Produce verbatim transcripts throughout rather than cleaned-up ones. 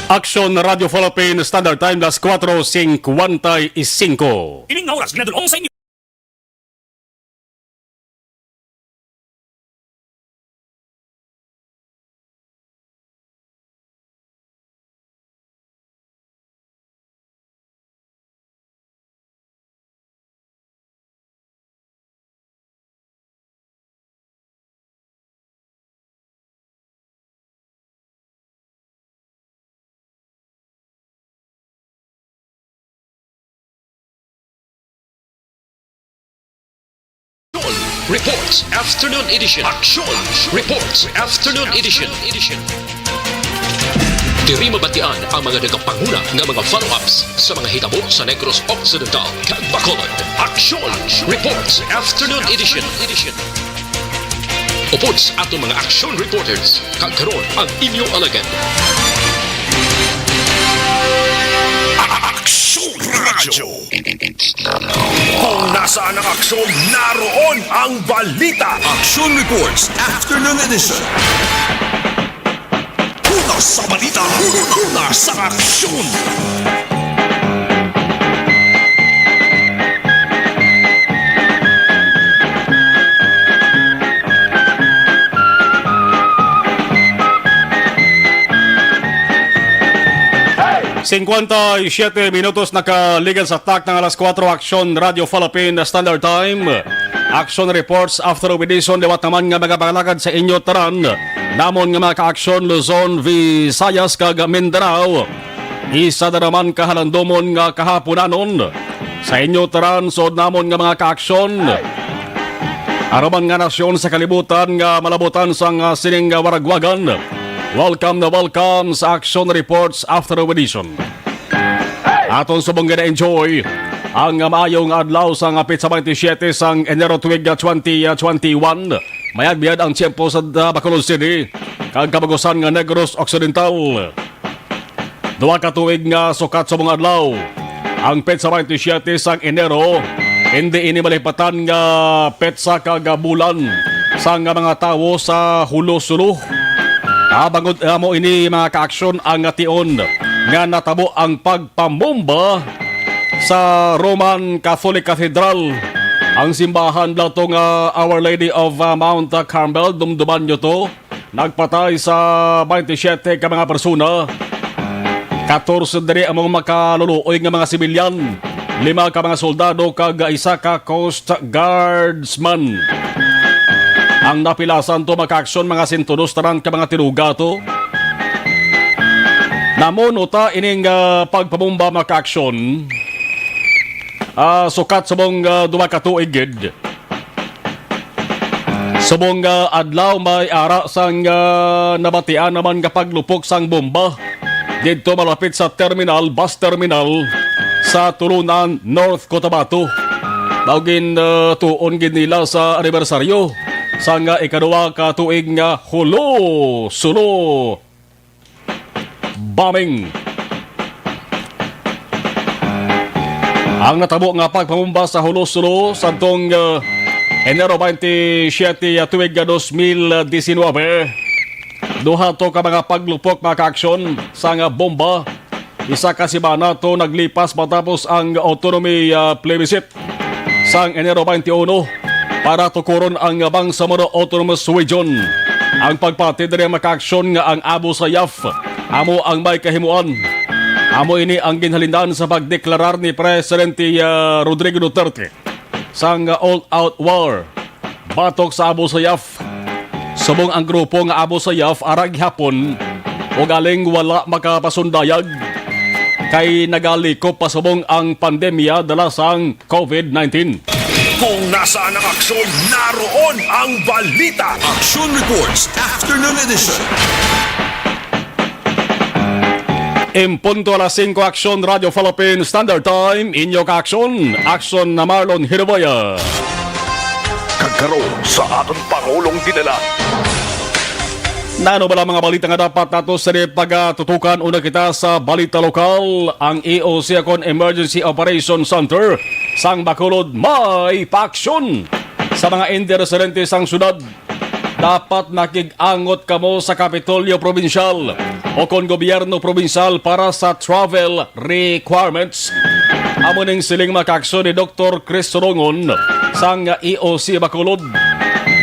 Aksyon Radyo Philippine Standard Time, las cuatro cincuenta y cinco. Ining nga oras ginadul-ong sa inyo. Reports Afternoon Edition. Aksyon Reports Afternoon Edition. Diri mabatian ang mga nagapanguna nga mga follow-ups sa mga hitabo sa Negros Occidental kag Bacolod. Aksyon Reports Afternoon Edition. Upod sa aton mga aksyon reporters, kag karon ang inyo alagad. Aksyon Radyo. Kung nasaan ang aksyon, naroon ang balita. Action Reports Afternoon Edition. Una sa balita, una sa aksyon. Cincuenta y siete minutos nakaligan sa takna nga alas kuwatro, Aksyon Radyo Philippine Standard Time. Action reports after Ubidison, liwat naman nga mga pangalagad sa inyo tanan. Namon nga mga kaaksyon, Luzon, Visayas, kag Mindanao. Isa na naman kahalandomon nga kahaponanon sa inyo tanan, suod namon nga mga kaaksyon. Aruman nga nasyon sa kalibutan nga malabutan sang, ah, sining, ah, waragwagan. Welcome na welcome sa Action Reports After Edition. Aton subong gina-enjoy ang, ah, maayo nga adlaw sang, ah, petsa twenty-seven sang Enero tuig, ah, twenty twenty-one. Mayad-biyad ang tiyempo sa, ah, Bacolod City kag kabagusan nga Negros Occidental. Duha ka tuig nga sukat sa mga adlaw ang petsa twenty-seven sang Enero. Hindi ini malipatan nga petsa kag bulan sang mga tawo sa Hulo Sulo. Ah, bangod amo ini, mga kaaksyon, ang tion nga natabo ang pagpamumba sa Roman Catholic Cathedral, ang simbahan dato nga Our Lady of, ah, Mount Carmel. Dumduman nyo to. Nagpatay sa twenty-seven ka mga persona. Katorse diri ang mga makaluluoy nga mga sibilyan, lima ka mga soldado kag isa ka Coast Guardsman. Ang napilasan to, mga kaaksyon, mga sintudos tanan ka mga tinuga to. Namuno ta ining, ah, pagpabomba, mga kaaksyon, ah, sukat subong, ah, duha ka tuig gid. Subong nga adlaw, may ara sang, ah, nabatian naman nga paglupok sang bomba didto malapit sa terminal, bus terminal sa Tulunan, North Cotabato. Mao gin, ah, tuon gid nila sa anibersaryo sang, ah, ikaduha ka tuig nga Hulo Sulo bombing. Ang natabo nga pagpamumba sa Hulo Sulo sadtong, uh, Enero twenty-seven, uh, tuig nga dos mil disinwebe. Duha to ka mga paglupok, mga kaaksyon, sang bomba. Isa ka semana to naglipas matapos ang autonomy, uh, plebiscite sang Enero twenty-uno para tukuron ang Bangsamoro Autonomous Region. Ang pagpati diri, mga kaaksyon, nga ang Abu Sayyaf amo ang may kahimuan. Amo ini ang ginhalinan sa pagdeklarar ni Presidente, ah, Rodrigo Duterte sang all-out war batok sa Abu Sayyaf. Subong ang grupo nga Abu Sayyaf ara gihapon, ugaling wala makapasundayag kay nagalikop pa subong ang pandemya dala sang COVID nineteen. Kung nasaan ang aksyon, naroon ang balita. Action Reports, Afternoon Edition. En punto alas singko, Aksyon Radyo Philippine Standard Time, inyo ka-aksyon, Aksyon na Marlon Hiruboya. Kag karon sa aton Pangulong Dinala. Nano bala mga balita nga dapat nato sa pagatutukan? Una kita sa balita lokal, ang E O C kon Emergency Operation Center sang Bacolod may paaksyon sa mga indi residente sang syudad. dapat makig-angot kamo sa Kapitolyo Probinsyal o kon gobyerno probinsyal para sa travel requirements. Amo ning siling, mga kaaksyon, ni Doktor Chris Sorongon sang E O C Bacolod.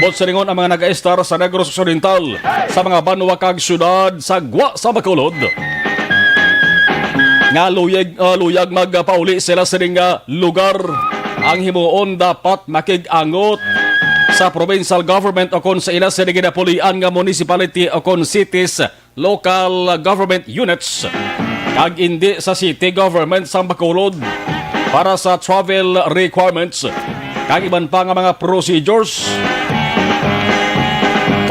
Buot silingon, ang mga nag-estar sa Negros Occidental, sa mga banwa kag syudad sa gwa sa Bacolod, nga luyag, ah, luyag magpauli sila sining, ah, lugar, ang himuon dapat makig-angot sa provincial government o kon sa ila sini ginapulian nga municipality o kon cities, local government units, kag indi sa city government sang Bacolod para sa travel requirements kag iban pa nga mga procedures.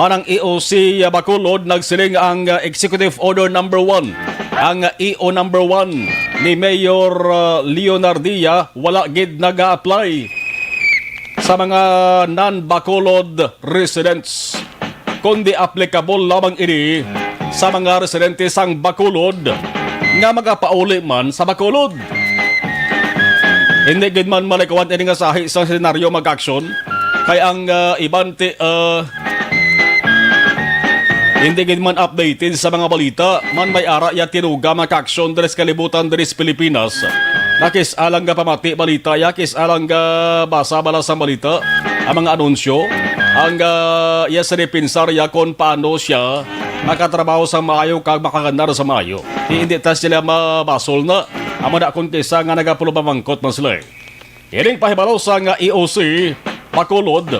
Manang E O C Bacolod, nagsiling ang, uh, Executive Order Number One, ang E O Number One ni Mayor, uh, Leonardia, wala gid nag-a-apply sa mga non-Bacolod residents, kundi applicable lamang ini sa mga residente sang Bacolod nga magapauli man sa Bacolod. Hindi gid man malikawan ini nga sahi sang senaryo, mga kaaksyon, kay ang, ah, iban ti, ah, hindi gid man updated sa mga balita, man may ara iya tinuga, mga kaaksyon, diri sa kalibutan, diri sa Pilipinas. Nakis-a lang nga pamati balita iya, kis-a lang nga basa bala sang balita, ang mga anunsyo, ang, ah, iya sini pensar iya kon paano siya makatrabaho sa maayo kag makaganar sa maayo. Di, hindi ta sila mabasol na. Amo na kon kisa nga nagapulong pamangkot man sila, eh. Ining pahibalo sang E O C Bacolod,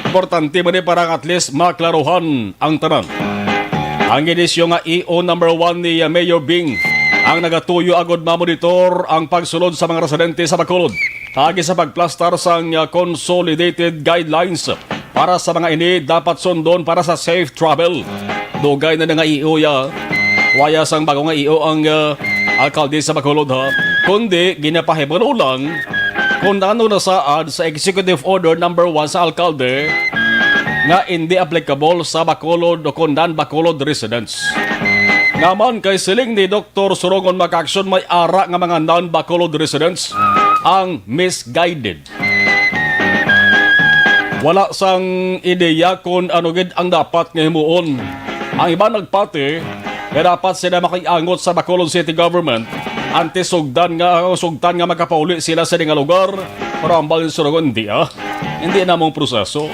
importante man ni para at least maklaruhan ang tanan. Ang inisyu nga E O number one ni, uh, Mayor Bing ang nagatuyo agud mamonitor ang pagsulod sa mga residente sa Bacolod paagi sa pagplastar sang, uh, consolidated guidelines. Para sa mga ini, dapat sundon para sa safe travel. Dugay na nga E O ya. Waya sang bago nga E O ang, ah, alkalde sa Bacolod, ha, kundi ginapahibalo lang kung ano nasaad sa Executive Order Number One sa alkalde nga hindi applicable sa Bacolod o kung non-Bacolod residents. Nga man kay siling ni Doktor Surongon, mga kaaksyon, may ara nga mga non-Bacolod residents ang misguided. Wala sang ideya kon ano gid ang dapat nga himuon. Ang iban nagpati nga dapat sila makiangot sa Bacolod City Government antes sugdan nga, sugtan nga makapauli sila sa nga lugar. Pero ang bangin surugon, hindi, ah. Hindi na mong proseso.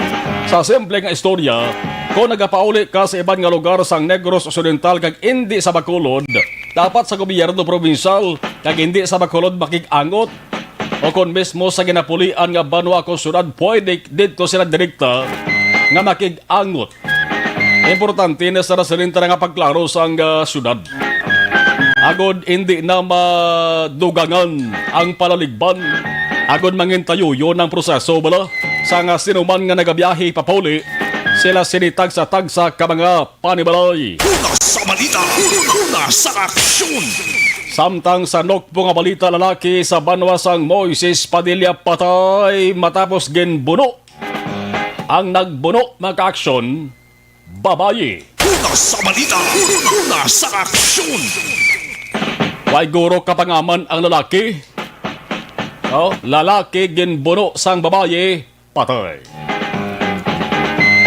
Sa simple nga istorya, kung nagapauli ka sa iban nga lugar sang Negros Occidental kag indi sa Bacolod, dapat sa gobyerno probinsyal kag indi sa Bacolod makig-angot o kon mismo sa ginapulian nga banwa kon syudad, pwede didto sila direkta nga makig-angot. Importante na sa residente nga pagklaro sang, ah, syudad, agod indi na madugangan ang palaligban, agod mangintayuyo ng proseso bala sa nga sinuman nga nagabiyahe papauli sila sini tagsa-tagsa ka mga panimalay. Una sa balita, una sa aksyon. Samtang sa nokpo nga balita, lalaki sa banwa sang Moises Padilla patay matapos ginbuno ang nagbuno, mga kaaksyon, babayi. Una sa balita, una sa aksyon. Way guro kapangaman ang lalaki. Oh, lalaki ginbuno sang babayi, patay.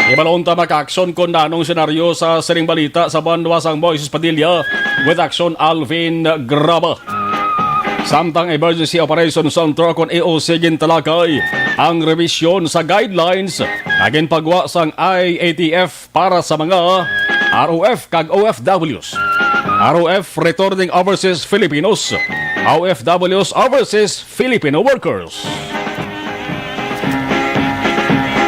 Ibalon ta, mga kaaksyon, kung nanong senaryo sa sining balita sa banwa sang Moises Padilla with action Alvin Graba. Samtang Emergency Operation Center kon E O C gintalakay ang revisyon sa guidelines nga ginpagwa sang I A T F para sa mga R O F kag O F Ws. R O F, Returning Overseas Filipinos. O F Ws, Overseas Filipino Workers.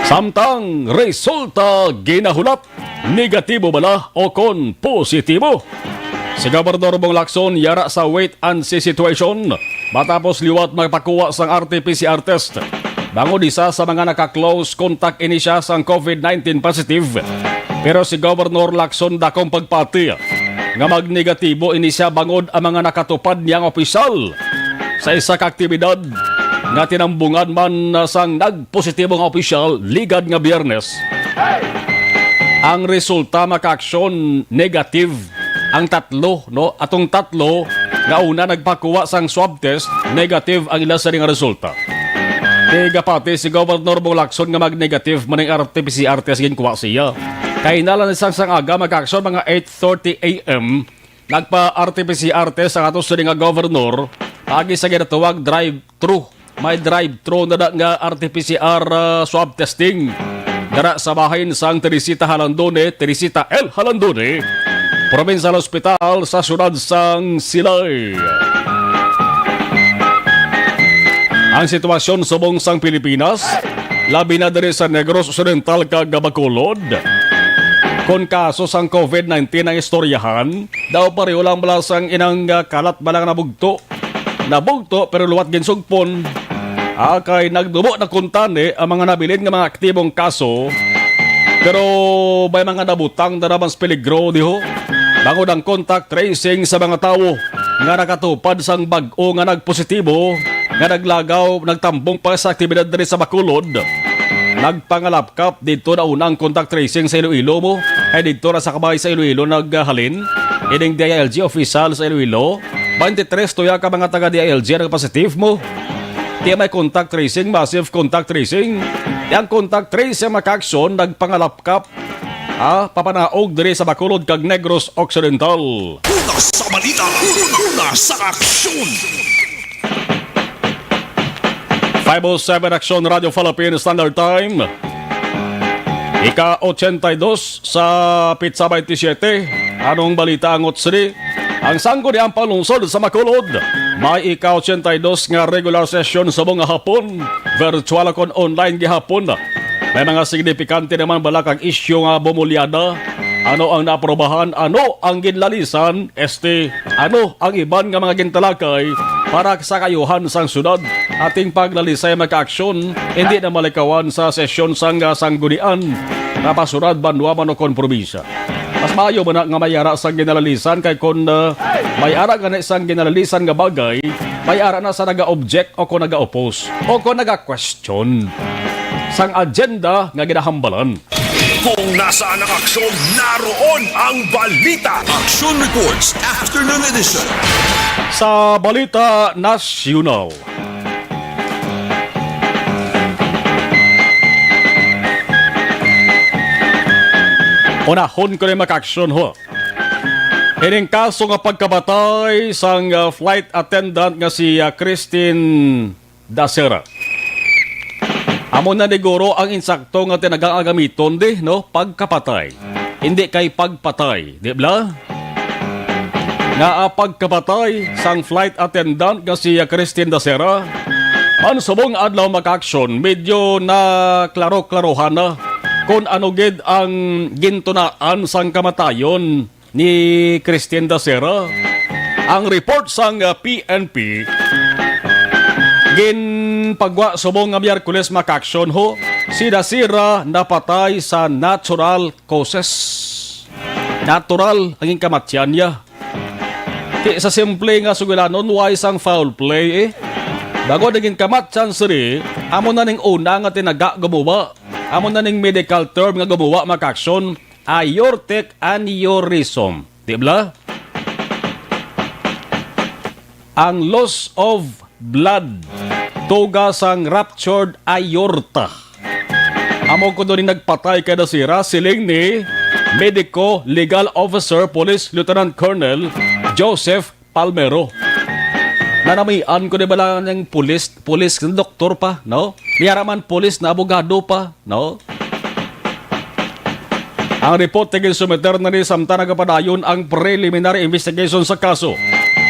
Samtang resulta ginahulat, negatibo bala o kon positibo? Si Gobernador Bong Lacson yara sa wait and see situation matapos liwat magpakuha sang R T P C R test. Bangod isa sa mga naka-close contact ini siya sang COVID nineteen positive. Pero si Gobernador Lacson dakong pagpati nga magnegatibo ini siya bangod ang mga nakatupad niya nga opisyal sa isa ka aktibidad nga tinambungan man sang nagpositibo nga opisyal ligad nga Biyernes. Ang resulta, mga kaaksyon, negative ang tatlo, no? Atong tatlo nga una nagpakuha sang swab test, negative ang ila sini nga resulta. Tigapati si Governor Bong Lacson nga mag-negative man ang R T P C R test ginkuha siya. Kahinala ni sang sang aga, mga kaaksyon, mga eight thirty A M, nagpa-R T P C R test ang ato sini nga governor, agi sa ginatawag drive-thru. May drive-thru na da nga R T P C R, ah, swab testing dara sa bahin sang Teresita Halandone, Teresita L. Halandone, Provincial Hospital sa siyudad sang Silay. Ang sitwasyon subong sang Pilipinas, labi na diri sa Negros Occidental kag Bacolod. Kon kaso sang COVID nineteen ang istoryahan, daw pareho lang bala sang inang, ah, kalat bala nga nabugto. Nabugto pero luwat ginsugpon. Ah, kay nagdubo na kuntani ang mga nabilin nga mga aktibong kaso. Pero may mga nabutang na naman sa peligro diho. Bangod ang contact tracing sa mga tawo nga nakatupad sang bag-o nga nagpositibo nga naglagaw, nagtambong pa sa aktibidad diri sa Bacolod. Nagpangalapkap didto na una ang contact tracing sa Iloilo mo, kay didto ra sa kabay sa Iloilo naghalin. Ining D I L G official sa Iloilo, twenty-three tuya ka mga taga D I L G ang nagpositive mo. Di may contact tracing, massive contact tracing. Di ang contact tracing, mga kaaksyon, nagpangalapkap, ah, papanaog diri sa Bacolod kag Negros Occidental. Una sa balita, una sa aksyon. Five oh seven Aksyon, Radyo Philippine Standard Time. Ika-ochenta y dos sa pitsa twenty-seven. Anong balita ang otsri? Ang Sangguniang Panlungsod sa Bacolod, may ika-ochenta y dos nga regular session subong nga hapon, virtual kon online gihapon. May mga signifikante naman bala kag isyu nga bumulyada. Ano ang naaprobahan? Ano ang ginlalisan? Este, ano ang iban nga mga gintalakay para sa kaayuhan sang syudad? Ating paglalisay, mga kaaksyon, hindi na malikawan sa sesyon sang, ah, sanggunian, kapasyudad, banwa man o kon probinsya. Mas maayo man na nga may ara sang ginalalisan, kay kon, ah, may ara gani sang ginalalisan nga bagay, may ara na sa naga-object o kon naga-oppose o kon naga-question sang agenda nga ginahambalan. Kung nasaan ang aksyon, naroon ang balita. Action Reports, Afternoon Edition. Sa Balita Nasyonal, unahon ko na yung makaaksyon, ho. Ining kaso nga pagkamatay sang, ah, flight attendant nga si, ah, Christine Dasera. Amo na ni guro ang insakto nga tinaga nga gamiton di, no? Pagkapatay. Hindi kay pagpatay, di bala? Nga, ah, pagkapatay sang flight attendant nga si, ah, Christine Dasera. Man subong adlaw, makaaksyon, medyo na klaro-klarohan na kung ano gid ang gintunaan sang kamatayon ni Christine Dasera. Ang report sang, ah, P N P, ginpagwa subong nga Miyerkules, makaaksyon, ho, si Dasera napatay sa natural causes. Natural ang ginkamatyan niya. Di sa simple nga sugilanon, way sang foul play, eh. Bangod ang ginkamatyan sini, amo na ning una nga tinaga gumuwa. Amo na ning medical term nga gumuwa, makaaksyon, aortic aneurysm. Di bala? Ang loss of blood, tuga sang ruptured aorta. Amo kuno ni nagpatay kay Dasera, siling ni Medico Legal Officer Police Lieutenant Colonel Joseph Palmero. Nanamian ko, di bala, ng pulis, pulis, doktor pa, no? May ara man pulis na abogado pa, no? Ang report nga ginsumiter na ni samtang nagapadayon ang preliminary investigation sa kaso.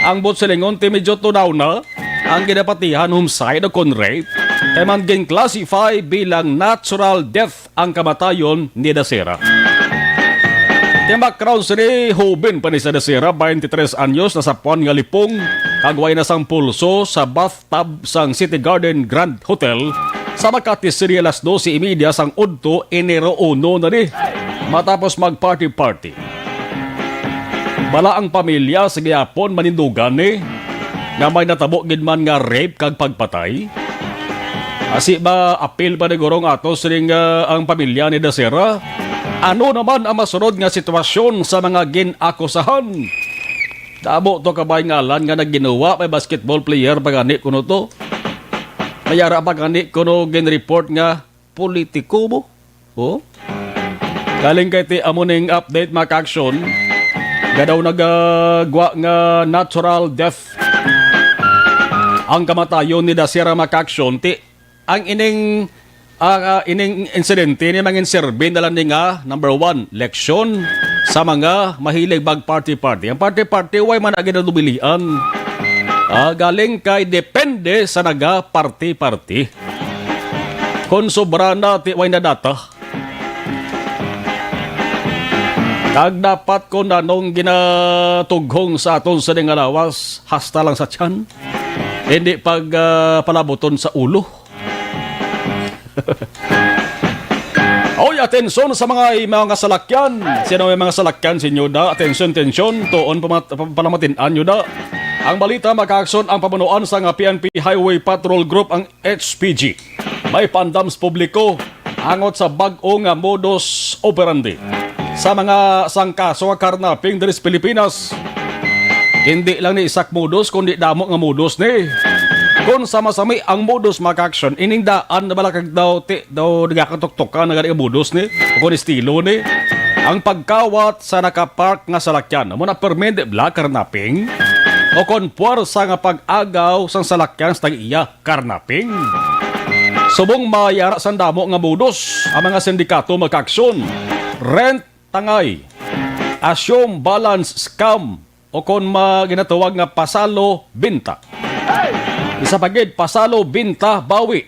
Ang buot silingon, ti medyo tunaw na ang ginapatihan, homicide o kon rape, kay man gin-classify bilang natural death ang kamatayon ni Dasera. Ti ang background sini, hoben pa ni sa Dasera, twenty-three anyos, nasapuan nga lipong kag way na sang pulso sa bathtub sang City Garden Grand Hotel sa Makati City alas doce y media sang udto, Enero uno na ni, matapos mag-party-party. Bala ang pamilya sa gihapon manindugan ni nga may natabo gid man nga rape kag pagpatay. Asi ba apil pa ni guro nga ato sining, ah, ang pamilya ni Dasera? Ano naman ang masunod nga sitwasyon sa mga gin-akusahan? Damo to kabay ngalan nga nagginuwa, may basketball player pa gani kuno to. May ara pa gani kuno gin-report nga politiko mo. Oh? Galing kay ti amo ning update, mga ka-aksyon. Nga daw nagagwa nga natural death ang kamatayon ni Dasera, mga ka-aksyon. Ti ang ining ah, ah, ining insidente ni mangin serbi na lang ni nga, number one, leksyon sa mga mahilig mag party-party. Ang party-party, way man ang ginadubilian. Ah, galing kay depende sa naga party-party. Kung sobra na, ti way na data. Kag dapat kung anong ginatughong sa aton sa nga lawas, hasta lang sa tiyan. Hindi pag ah, palabuton sa ulo. Oy, atensyon sa mga mga salakyan. Sino may mga salakyan sa inyo da? Atensyon, tensyon. Tuon pamat- pa- palamatin-an nyo da. Ang balita, mga ka-aksyon, ang pamunuan sa nga P N P Highway Patrol Group, ang H P G, may pandam sa publiko angot sa bag-o nga modus operandi sa mga sangkaso nga karnaping diri sa Pilipinas. Hindi lang ni isak modus, kundi damo nga modus ni. Kung sama-sami ang modus, mga ka-aksyon, ining daan na balakag daw, ti, daw nagakatuktukan na gani ang modus ni, o kung estilo ni. Ang pagkawat sa nakapark nga salakyan, amo na permi, di bala, karnaping? O kon puwersa nga pag-agaw sang salakyan sa tag-iya, karnaping? Subong may ara sang damo nga modus ang mga sindikato, mga ka-aksyon. Rent tangay, assume balance scam, o kon ma-, ginatawag nga pasalo binta. Isa pa gid, pasalo binta bawi.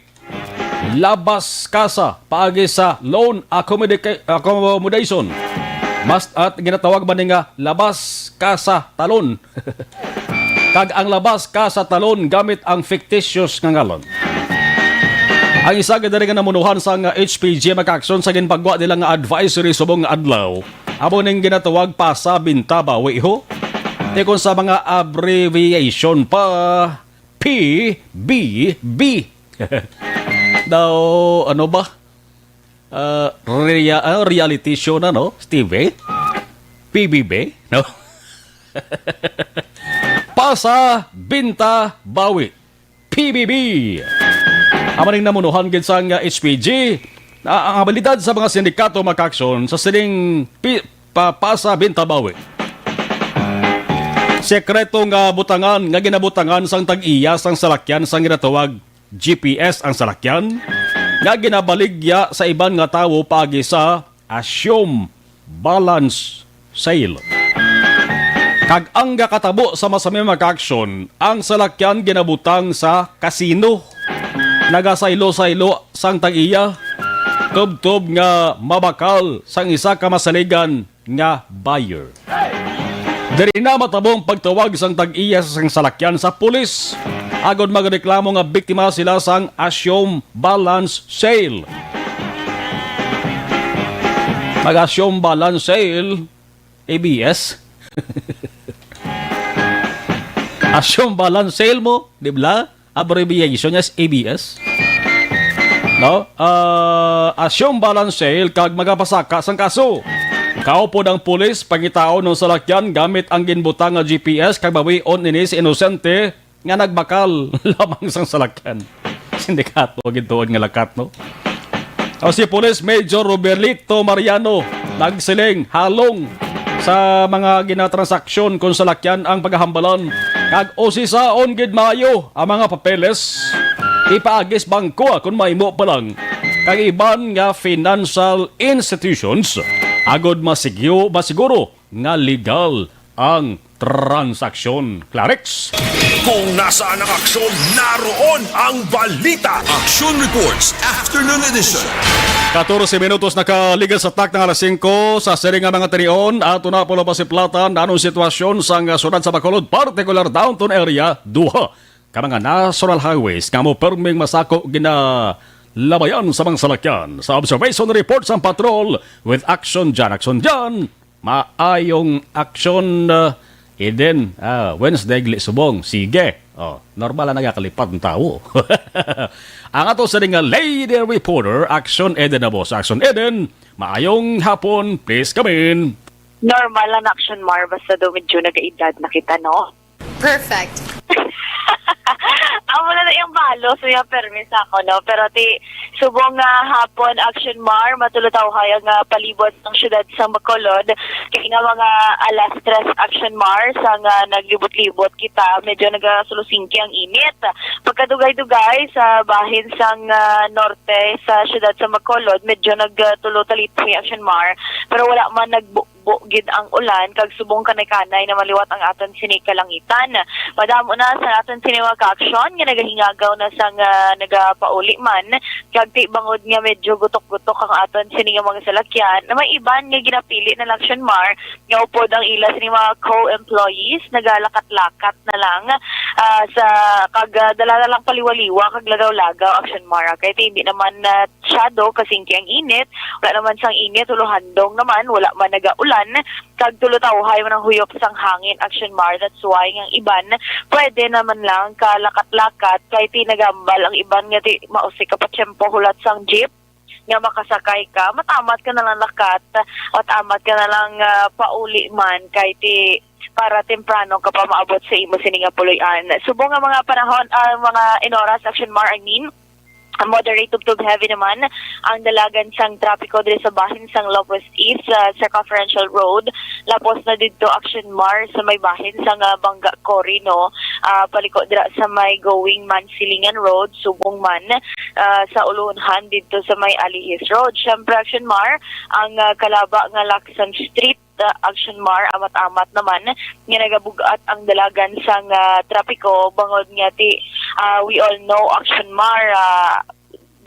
Labas kasa paagi sa loan accommoda- accommodation. Mas at ginatawag man ni nga labas kasa talon. Kag ang labas kasa talon gamit ang fictitious nga ngalan. Ang isa gid diri nga namunuhan sang H P G, mga ka-aksyon, sa ginpagwa nila nga advisory subong nga adlaw, amo ning ginatawag pasa binta bawi, ho. Ti kung sa mga abbreviation pa, P B B. Daw, ano ba? Ah, rea-, ah, reality show na, no? Steve, eh? P B B, no? Pasa, binta, bawi. P B B. Amo ning namunuhan gid sang H P G na ang abilidad sa mga sindikato, mga ka-aksyon, sa sining pi-, pa-, pasa, binta, bawi. Sekreto nga butangan nga ginabutangan sang tag-iya sang salakyan sang ginatawag G P S ang salakyan nga ginabaligya sa iban nga tawo paagi sa assume balance sale. Kag ang gakatabo sa masami, mga ka-aksyon, ang salakyan ginabutang sa kasino. Nagasaylo-saylo sang tag-iya, tubtob nga mabakal sang isa ka masaligan nga buyer. Diri na matabo ang pagtawag sang tag-iya sang salakyan sa pulis agod magreklamo nga biktima sila sang assume balance sale. Mag-assume balance sale, A B S. Assume balance sale mo, di ba? Abbreviation niya is A B S. No? Ah, assume balance sale kag magapasaka sang kaso. Kaupod ang pulis, pangitaon ng salakyan gamit ang ginbutang nga G P S kag bawion ini si inosente nga nagbakal lamang sang salakyan. Sindikato, gintuon nga lakat, no? O si Police Major Roberlito Mariano nagsiling, halong sa mga ginatransaksyon kung salakyan ang paghahambalan, kag usisaon gid maayo ang mga papeles, ipaagi sa bangko kung mahimo pa lang, kag iban nga financial institutions, agod masigyo-, masiguro nga legal ang transaksyon. Clarex? Kung nasaan ang aksyon, naroon ang balita. Action Reports, Afternoon Edition. Katorse minutos nakaligas sa tak ng alas singko. Sa siring nga mga tinion, ato na pulo pasiplatan anong sitwasyon sa nga syudad sa Bacolod, partikular downtown area, duha ka mga national highways nga mo perming masako ginalabayan sa mga salakyan. Sa observation report sa patrol with Action Jan. Action Jan, maayong aksyon, uh, Eden. Ah, Wednesday, gli subong. Sige. Oh, normal na nagakalipat ang tao. Ang ato sa nga lady reporter, Action Eden na boss. Action Eden, maayong hapon. Please come in. Normal lang na aksyon, Mar. Basta daw medyo nag-edad na kita, no? Perfect. Amo na na yung ba? Halos may permi sa ako, no? Pero ti, subong nga hapon, Action Mar, matulutawhay ang ah, palibot ng syudad sa Bacolod. Kaya nga mga alas tres, Action Mar, sa nga naglibot-libot kita, medyo nagasulosingki ang init. Pagkadugay-dugay sa bahin sang ah, norte sa syudad sa Bacolod, medyo nagtulo talitri, Action Mar, pero wala man nagbu- bo gid ang ulan, kag subong kanay-kanay naman liwat ang aton sini kalangitan. Madamo na sa aton sini mga ka-aksyon nga nagahingagaw na sang ah, nagapauli man, kag ti bangod nga medyo gutok-gutok ang aton sini nga mga salakyan, na may iban nga ginapili na lang, Action Mar, nga upod ang ila sini mga co-employees nagalakat-lakat na lang ah, sa kag ah, dala na lang paliwa-liwa kag lagaw-lagaw, Action Mar, kay ti hindi naman na shadow, kasingki ang init, wala naman sang init, huluhandong naman, wala man nagaulan, kag tulutawhay man ang huyop sang hangin, Action Mar. That's why nga ang iban pwede naman lang kalakat-lakat kay ti nagambal ang iban nga ti mausik ka pa tiyempo hulat sang jeep nga makasakay ka, matamat ka na lang lakat, matamat ka na lang ah, pauli man kay ti para temprano ka pa maabot sa imo sini nga puloy-an. Subong nga mga panahon, ah, mga inoras, Action Mar, I mean, moderate tubtob heavy naman ang dalagan sang trapiko diri sa bahin sang Lopez East sa Circumferential Road, lapos na didto, Action Mar, sa may bahin sang ah, Bangga Quarry, no, ah, paliko dira sa may going Mansilingan Road, subong man ah, sa ulunhan didto sa may Alihis Road. Syempre, Action Mar, ang ah, kalaba nga Lacson Street, ah, Action Mar, amat-amat naman nga nagabug-at ang dalagan sang ah, trapiko, bangod nga ti ah, we all know, Action Mar, ah,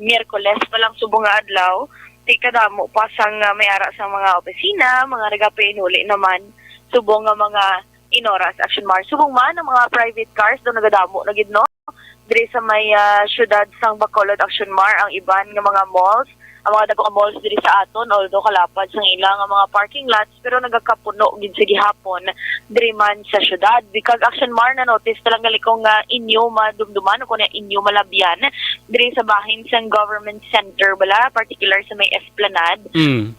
Miyerkules pa lang subong nga adlaw, ti kadamo pa sang ah, may ara sang mga opisina, mga nagapainuli naman subong nga mga inoras, Action Mar. Subong man ang mga private cars daw nagadamo na gid, no, diri sa may ah, siyudad sang Bacolod, Action Mar, ang iban nga mga malls, ang mga dagko nga malls diri sa aton, although kalapad sang ila nga mga parking lots, pero nagakapuno gid sa gihapon diri man sa siyudad. Kag, Action Mar, na-notice ta lang gali kung ah, inyo madumduman o kung inyo malabyan diri sa bahin sang Government Center bala, particular sa may Esplanade. Mm.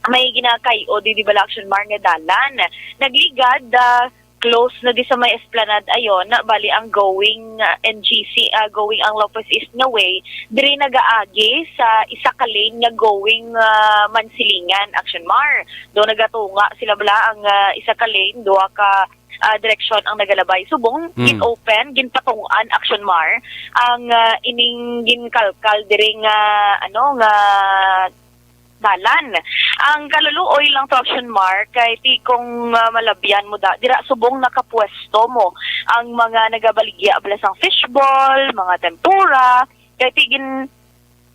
May ginakay-o di, di bala, Action Mar, nga dalan. Nagligad, ah, close na di sa may Esplanade ayon, bali ang going ah, N G C, ah, going ang Lopez East nga way, diri nagaagi sa isa ka lane nga going ah, Mansilingan, Action Mar. Do nagatunga sila bala ang ah, isa ka lane, duha ka ah, direksyon ang nagalabay. Subong Mm. gin-open, ginpatungan, Action Mar, ang ah, ining ginkalkal diri nga ano nga dalan. Ang kaluluoy lang to, Action Mar, kay ti kung ah, malabyan mo da, dira subong nakapwesto mo ang mga nagabaligya bala sang fishball, mga tempura, kay ti gin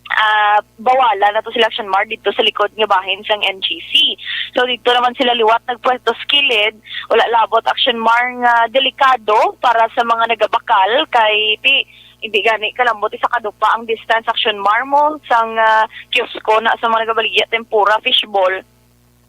ah, bawala na to sila, Action Mar, dito sa likod nga bahin sang N G C. So dito naman sila liwat nagpwesto sa kilid, wala labot, Action Mar, nga delikado para sa mga nagabakal kay ti hindi gani kalambot isa ka dupa ang distance, Action Mar, mo sang ah, kiosko na sa mga nagabaligya tempura, fishball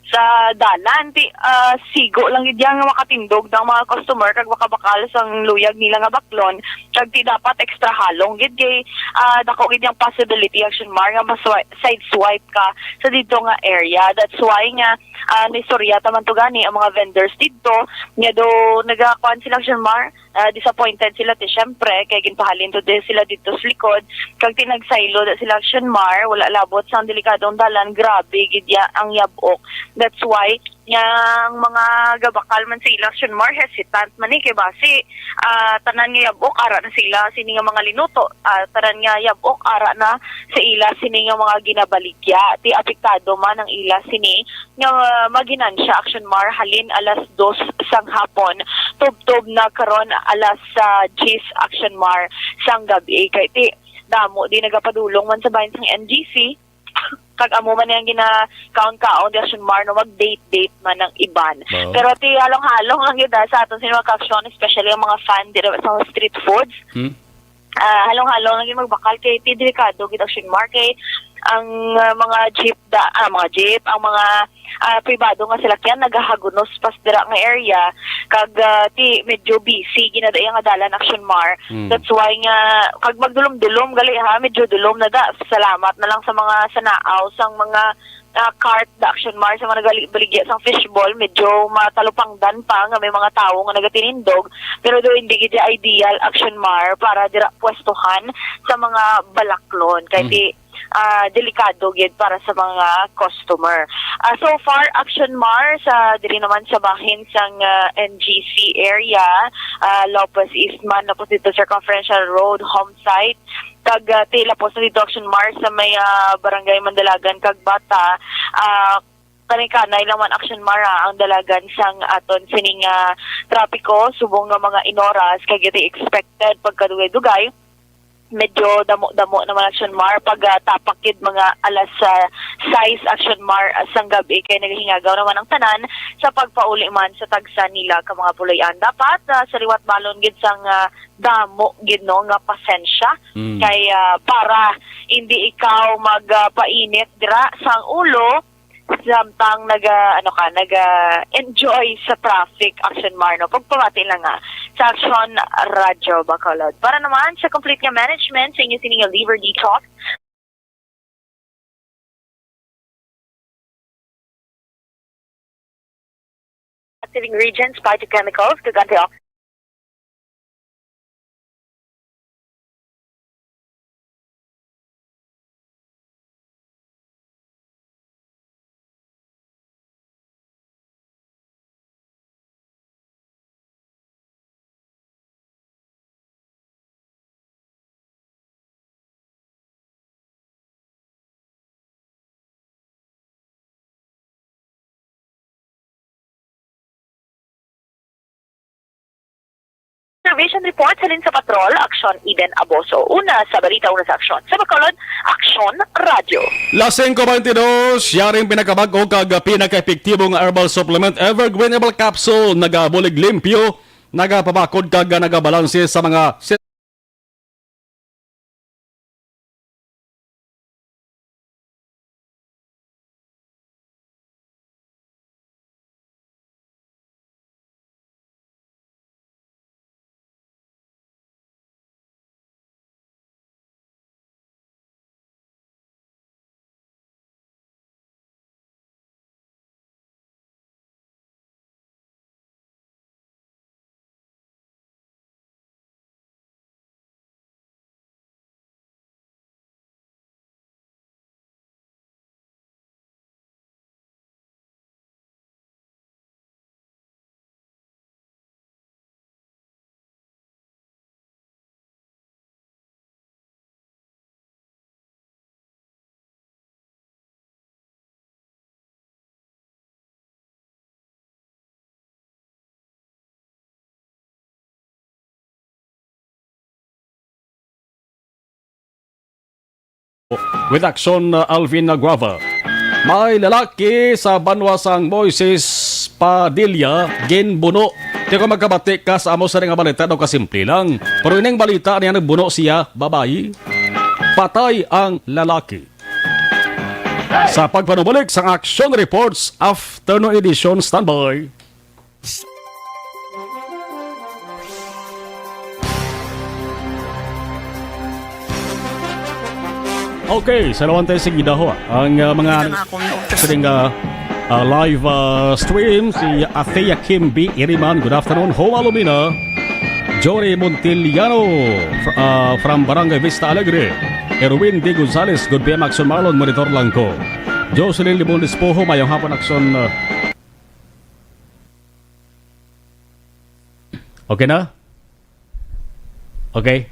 sa dalan. Ti ah, sigo lang gid yan nga makatindog ang mga customer kag makabakal sang luyag nila nga baklon, kag ti dapat extra halong gid kay ah, dako gid yung possibility, Action Mar, nga mas sideswipe ka sa dito nga area. That's why nga ah, naistorya ta man to gani ang mga vendors dito nga do nagakuan sila, Action Mar, ah, disappointed sila ti syempre kay ginpahalin to din sila dito sa likod, kag ti nagsaylo da sila, Action Mar, wala labot sang delikadong dalan, grabe gid ya ang yabok. That's why nga ang mga gabakal man sa ila, Action Mar, hesitant man ni kay basi ah, tanan nga yabok ara na sila sini nga mga linuto, ah, tanan nga yabok ara na sa ila sini nga mga ginabaligya. Ti apektado man ang ila sini nga ah, maginansya, Action Mar, halin alas dos sang hapon tubtob na karon alas ah, diyes, Action Mar, sang gabi. Kay ti damo di nagapadulong man sa bahin sang N G C, kag amo man ang ginakaon-kaon di, Action Mar, no, mag-date-date man ang iban. Oo. Pero ti halong-halong lang gid ah, sa aton sini mga ka-aksyon, especially ang mga fan dira sa street foods. Hmm? Ah, halong-halong lang gid magbakal kay ti delikado gid, Action Mar, kay ang ah, mga jeep da, ah, mga jeep, ang mga ah, pribado nga salakyan nagahagunos pas dira nga area, kag ah, ti medyo busy ginadaya nga dalan, Action Mar. Hmm. That's why nga kag magdulom-dulom gali ha, medyo dulom na da. Salamat na lang sa mga sanaaw sang mga ah, cart, the Action Mar, sa mga nagabaligya sang fishball, medyo matalupangdan pa nga may mga tawo nga nagatinindog, pero do hindi gid ideal, Action Mar, para dira pwestuhan sa mga balaklon. Kay Mhm. di, ah, delikado gid para sa mga customer. Ah, so far, Action Mar, sa diri naman sa bahin sang, ah, N G C area, ah, Lopez Eastman, lapos dito Circumferential Road, home site, kag, ah, ti lapos na dito Action Mar sa may, ah, Barangay Mandalagan kag Bata, ah, kanay-kanay lang man Action Mar, ah, ang dalagan sang aton sining, ah, trapiko subong nga mga inoras, kag iti expected pagkadugay-dugay. Medyo damo-damo naman Action Mar pag, ah, tapak gid mga alas, ah, sais Action Mar, ah, sang gab-i, kay nagahingagaw naman ang tanan sa pagpauli man sa tagsa nila ka mga puloy-an. Dapat, ah, sa liwat balon gid sang, ah, damo gid, no, nga pasensya. Mm. Kay, ah, para hindi ikaw mag, ah, painit dira sang ulo, samtang naga, ano ka, naga-enjoy sa traffic, Action Mar, no? Pagpamati lang nga sa Action Radyo Bacolod. Para naman sa complete nga management sa inyo sining liver detox, active ingredients, phytochemicals, kag antioxidants. Observation report halin sa Patrol, Aksyon Eden Aboso. Una sa balita, una sa aksyon. Sa Bacolod, Aksyon Radyo. Las singko bentidós, yaring pinakabag-o kag pinakaepektibo nga herbal supplement, Evergreen Herbal Capsule, nagabulig limpyo, nagapabakod kag nagabalanse sa mga With action, uh, Alvin Aguava. May lalaki sa banwa sang Moises Padilla ginbuno. Di ko magkabati ka sa amo sa nga balita, daw kasimple lang. Pero ining balita niya, nagbuno siya, babayi. Patay ang lalaki. Sa pagpanubalik sang Action Reports Afternoon Edition, standby. Okay, sa lawan tayo sa gidaho, ang, uh, mga sining, uh, uh, live, uh, stream, si Athea Kim B Iriman. Good afternoon, Homa Lumina. Jory Montiliano, fr-, uh, from Barangay Vista Alegre. Erwin D Gonzales, good P M Action Marlon, monitor lang ko. Jocelyn Limon Despojo, mayong hapon, Action, uh, Okay na? Okay.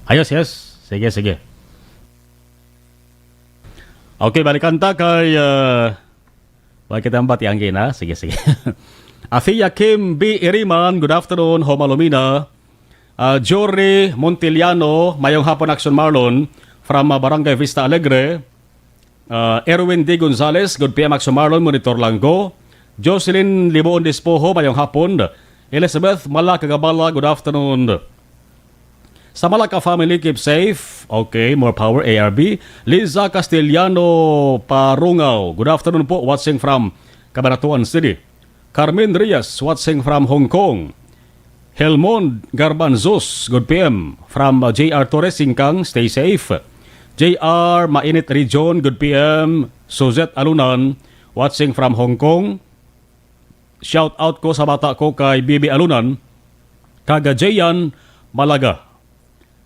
Ayos, yes. Sige, sige. Okay, balikan ta kay, uh, wa kita ang batianggi na. Sige, sige. Afia Kim B Iriman, good afternoon, Homa Lumina. Uh, Jory Montiliano, mayong hapon, Action Marlon, from, uh, Barangay Vista Alegre. Ah, Erwin D Gonzales, good P M Action Marlon, monitor lang ko. Jocelyn Libuon Despojo, mayong hapon. Elizabeth Malacagabala, good afternoon. Sa Malaca family, keep safe. Okay, more power, A R B. Liza Castellano Parungaw, good afternoon po, watching from Cabanatuan City. Carmen Reyes, watching from Hong Kong. Helmond Garbanzos, good P M. From, uh, J R Torres, Singkang, stay safe. J R Mainit Region, good P M. Suzette Alunan, watching from Hong Kong. Shout out ko sa bata ko kay Bibi Alunan, kag Jayan Malaga.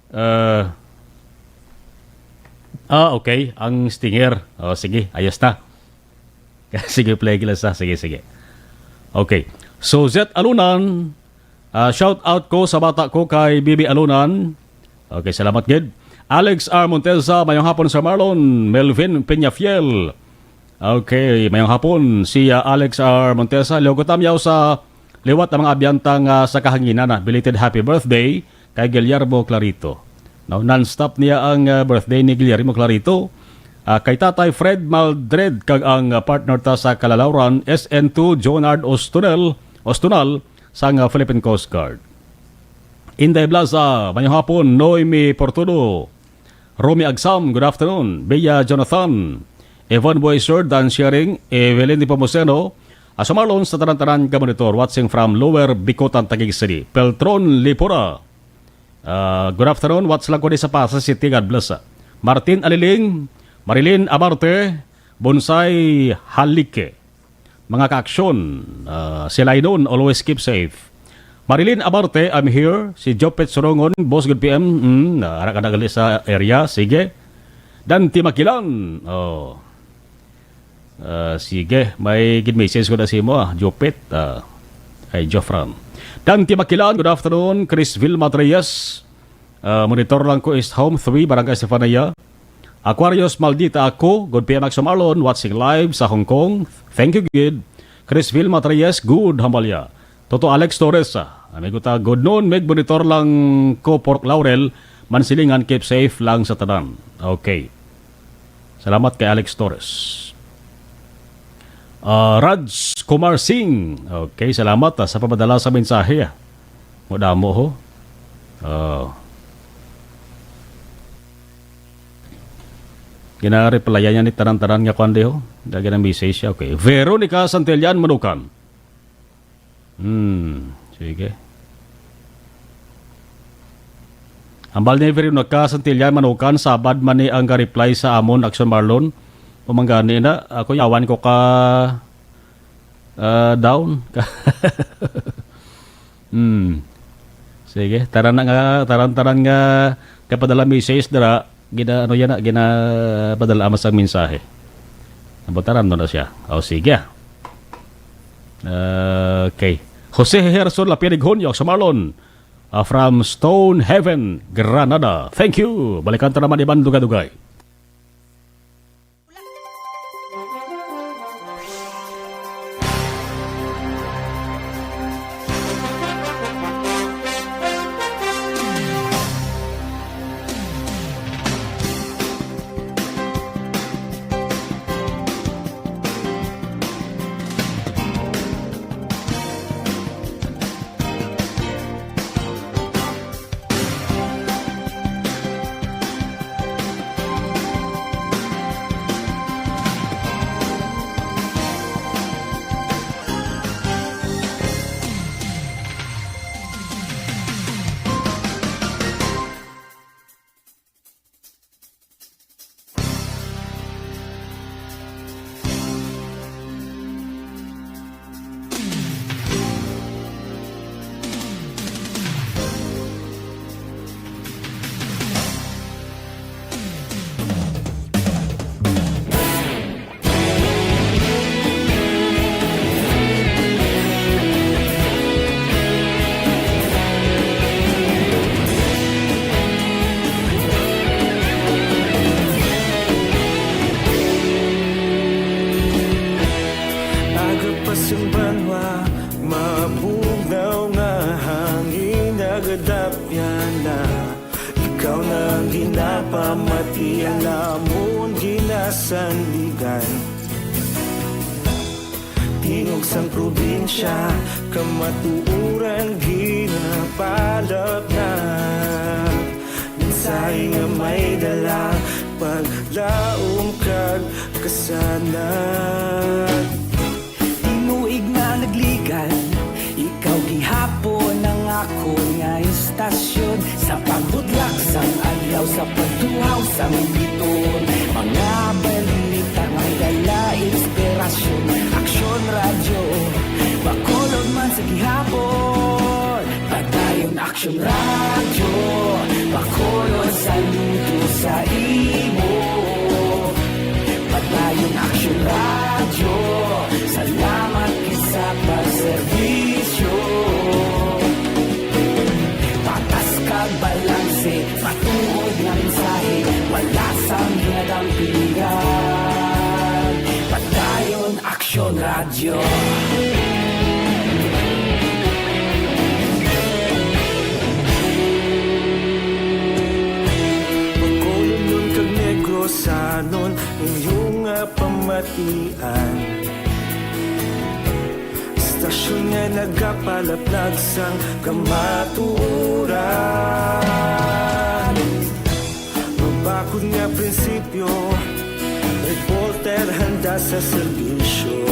Uh, ah, okay. Ang stinger. Oh, sige, ayos na. Sige, play kila sa. Sige, sige. Okay. So, Zet Alunan, ah, shout out ko sa bata ko kay Bibi Alunan. Okay, salamat gid. Alex R. Montesa, mayong hapon, Sir Marlon. Melvin Peñafiel. Okay, mayong hapon. Si, ah, Alex R. Montesa, liwat ko tamyaw sa liwat ang mga abyanta nga sa kahanginan, ah. Belated happy birthday kay Guillermo Clarito. No, non-stop niya ang, ah, birthday ni Guillermo Clarito. Ah, kay Tatay Fred Maldred kag ang, ah, partner ta sa Kalalawran, S N two Jonard Ostunel, Ostunal, sang, ah, Philippine Coast Guard. Inday Blaza, mayong hapon, Noemi Portudo, Romy Agsam, good afternoon, Bea Jonathan, Evan Boyser, Dan Sharing, Evelyn Nepomuceno, Asa Marlon sa tanan-tanan ka monitor, watching from Lower Bicutan, Taguig City. Peltron Lipura, ah, good afternoon, watch lang ko di sa Pasay City, God bless. Martin Aliling, Marilyn Abarte, Bonsai Halike. Mga kaaksyon, ah, si Lainon, always keep safe. Marilyn Abarte, I'm here. Si Jopet Surongon, boss, good P M. Mm, ara ka na gali sa area. Sige. Dante Makilan. Oh. Ah, sige, may gid message ko na sa imo, ah, Jopet. Ah, ay, Jofran. Dante Makilan, good afternoon. Chris Vilma Reyes, ah, monitor lang ko, East Home three, Barangay Estefania. Aquarius Maldita Ako, good P M Aksyon Marlon, watching live sa Hong Kong. Thank you, good. Chris Vilma Reyes, good, Hambalya. Toto Alex Torres, ah, amigo ta, good noon, Meg, monitor lang ko, Pork Laurel, Mansilingan, keep safe lang sa tanan. Okay. Salamat kay Alex Torres. Ah, Raj Kumar Singh. Okay, salamat, ah, sa papadala sa mensahe, ah. Madamo, ho. Oh. Gina-replyan niya ni tanan-tanan nga kwan, di, ho. Dagi na message siya. Okay. Veronica Santillan Manukan. Hmm, sige. Hambal ni Veronica Santillan Manukan, sabad man ni ang ka-reply sa amon, Aksyon Marlon. Pamanggani na, ako yawan ko ka, ah, down. Hmm. Sige, taran na nga, taran-taran nga kapadala message dira, gina, ano yan na, ginapadala man sang mensahe. Nabutaran mo na siya. O, sige. Okay. Jose Herson Lapinig Hunyo, Aksyon Marlon, ah, from Stone Heaven, Granada. Thank you. Balikan ta naman iban dugay-dugay. Aga pa sang banwa, mabugnaw nga hangin, nagadapyan na. Ikaw na ang ginapamati, ang namon ginasandigan. Tingog sang probinsya, kamatuoran ginapalapnag. Mensahe nga may dala, paglaom kag kasanag. Tinuig na nagligan, ikaw gihapon ang akon nga istasyon. Sa pagbudlak sang adlaw, sa pagtu- Uhaw sa Miton, mga balita nga dala inspirasyon. Aksyon Radyo, Bacolod man sa gihapon. Padayon Aksyon Radyo, Bacolod saludo sa imo. Padayon Aksyon Radyo, salamat kit sa pagserbisyo. Patas kag balanse, matuod nga mensahe, wala sang ginadampingan. Padayon Aksyon Radyo. Bacolodnon kag Negrosanon, inyo nga pamatian. Istasyon nga nagapalaplag sang kamatuoran. Mabakod nga prinsipyo, reporter handa sa serbisyo.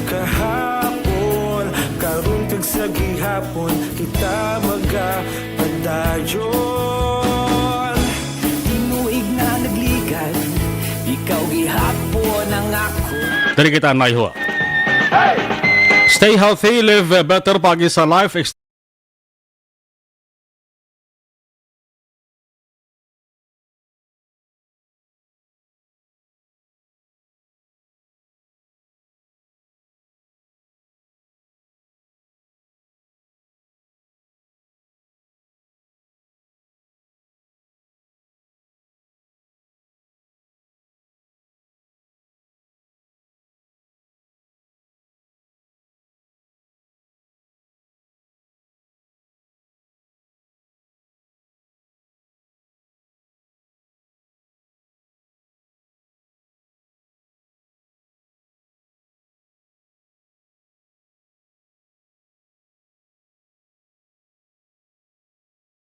Kahapon, karon kag sa gihapon, kita magapadayon. Tinuig na nagligad, ikaw gihapon ang ako. Diri kita, Nayho. Stay healthy, live better, pagi sa life.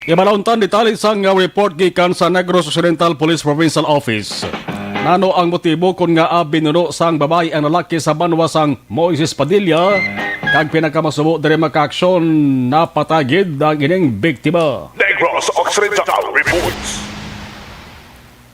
Imaluntan detalye sang, uh, report gikan sa Negros Occidental Police Provincial Office. Nano ang motibo kon ngaa binuno sang babayi ang lalaki sa banwa sang Moises Padilla, kag pinakamasubo diri makaaksyon, napatay gid ang ining biktima. Negros Occidental Reports.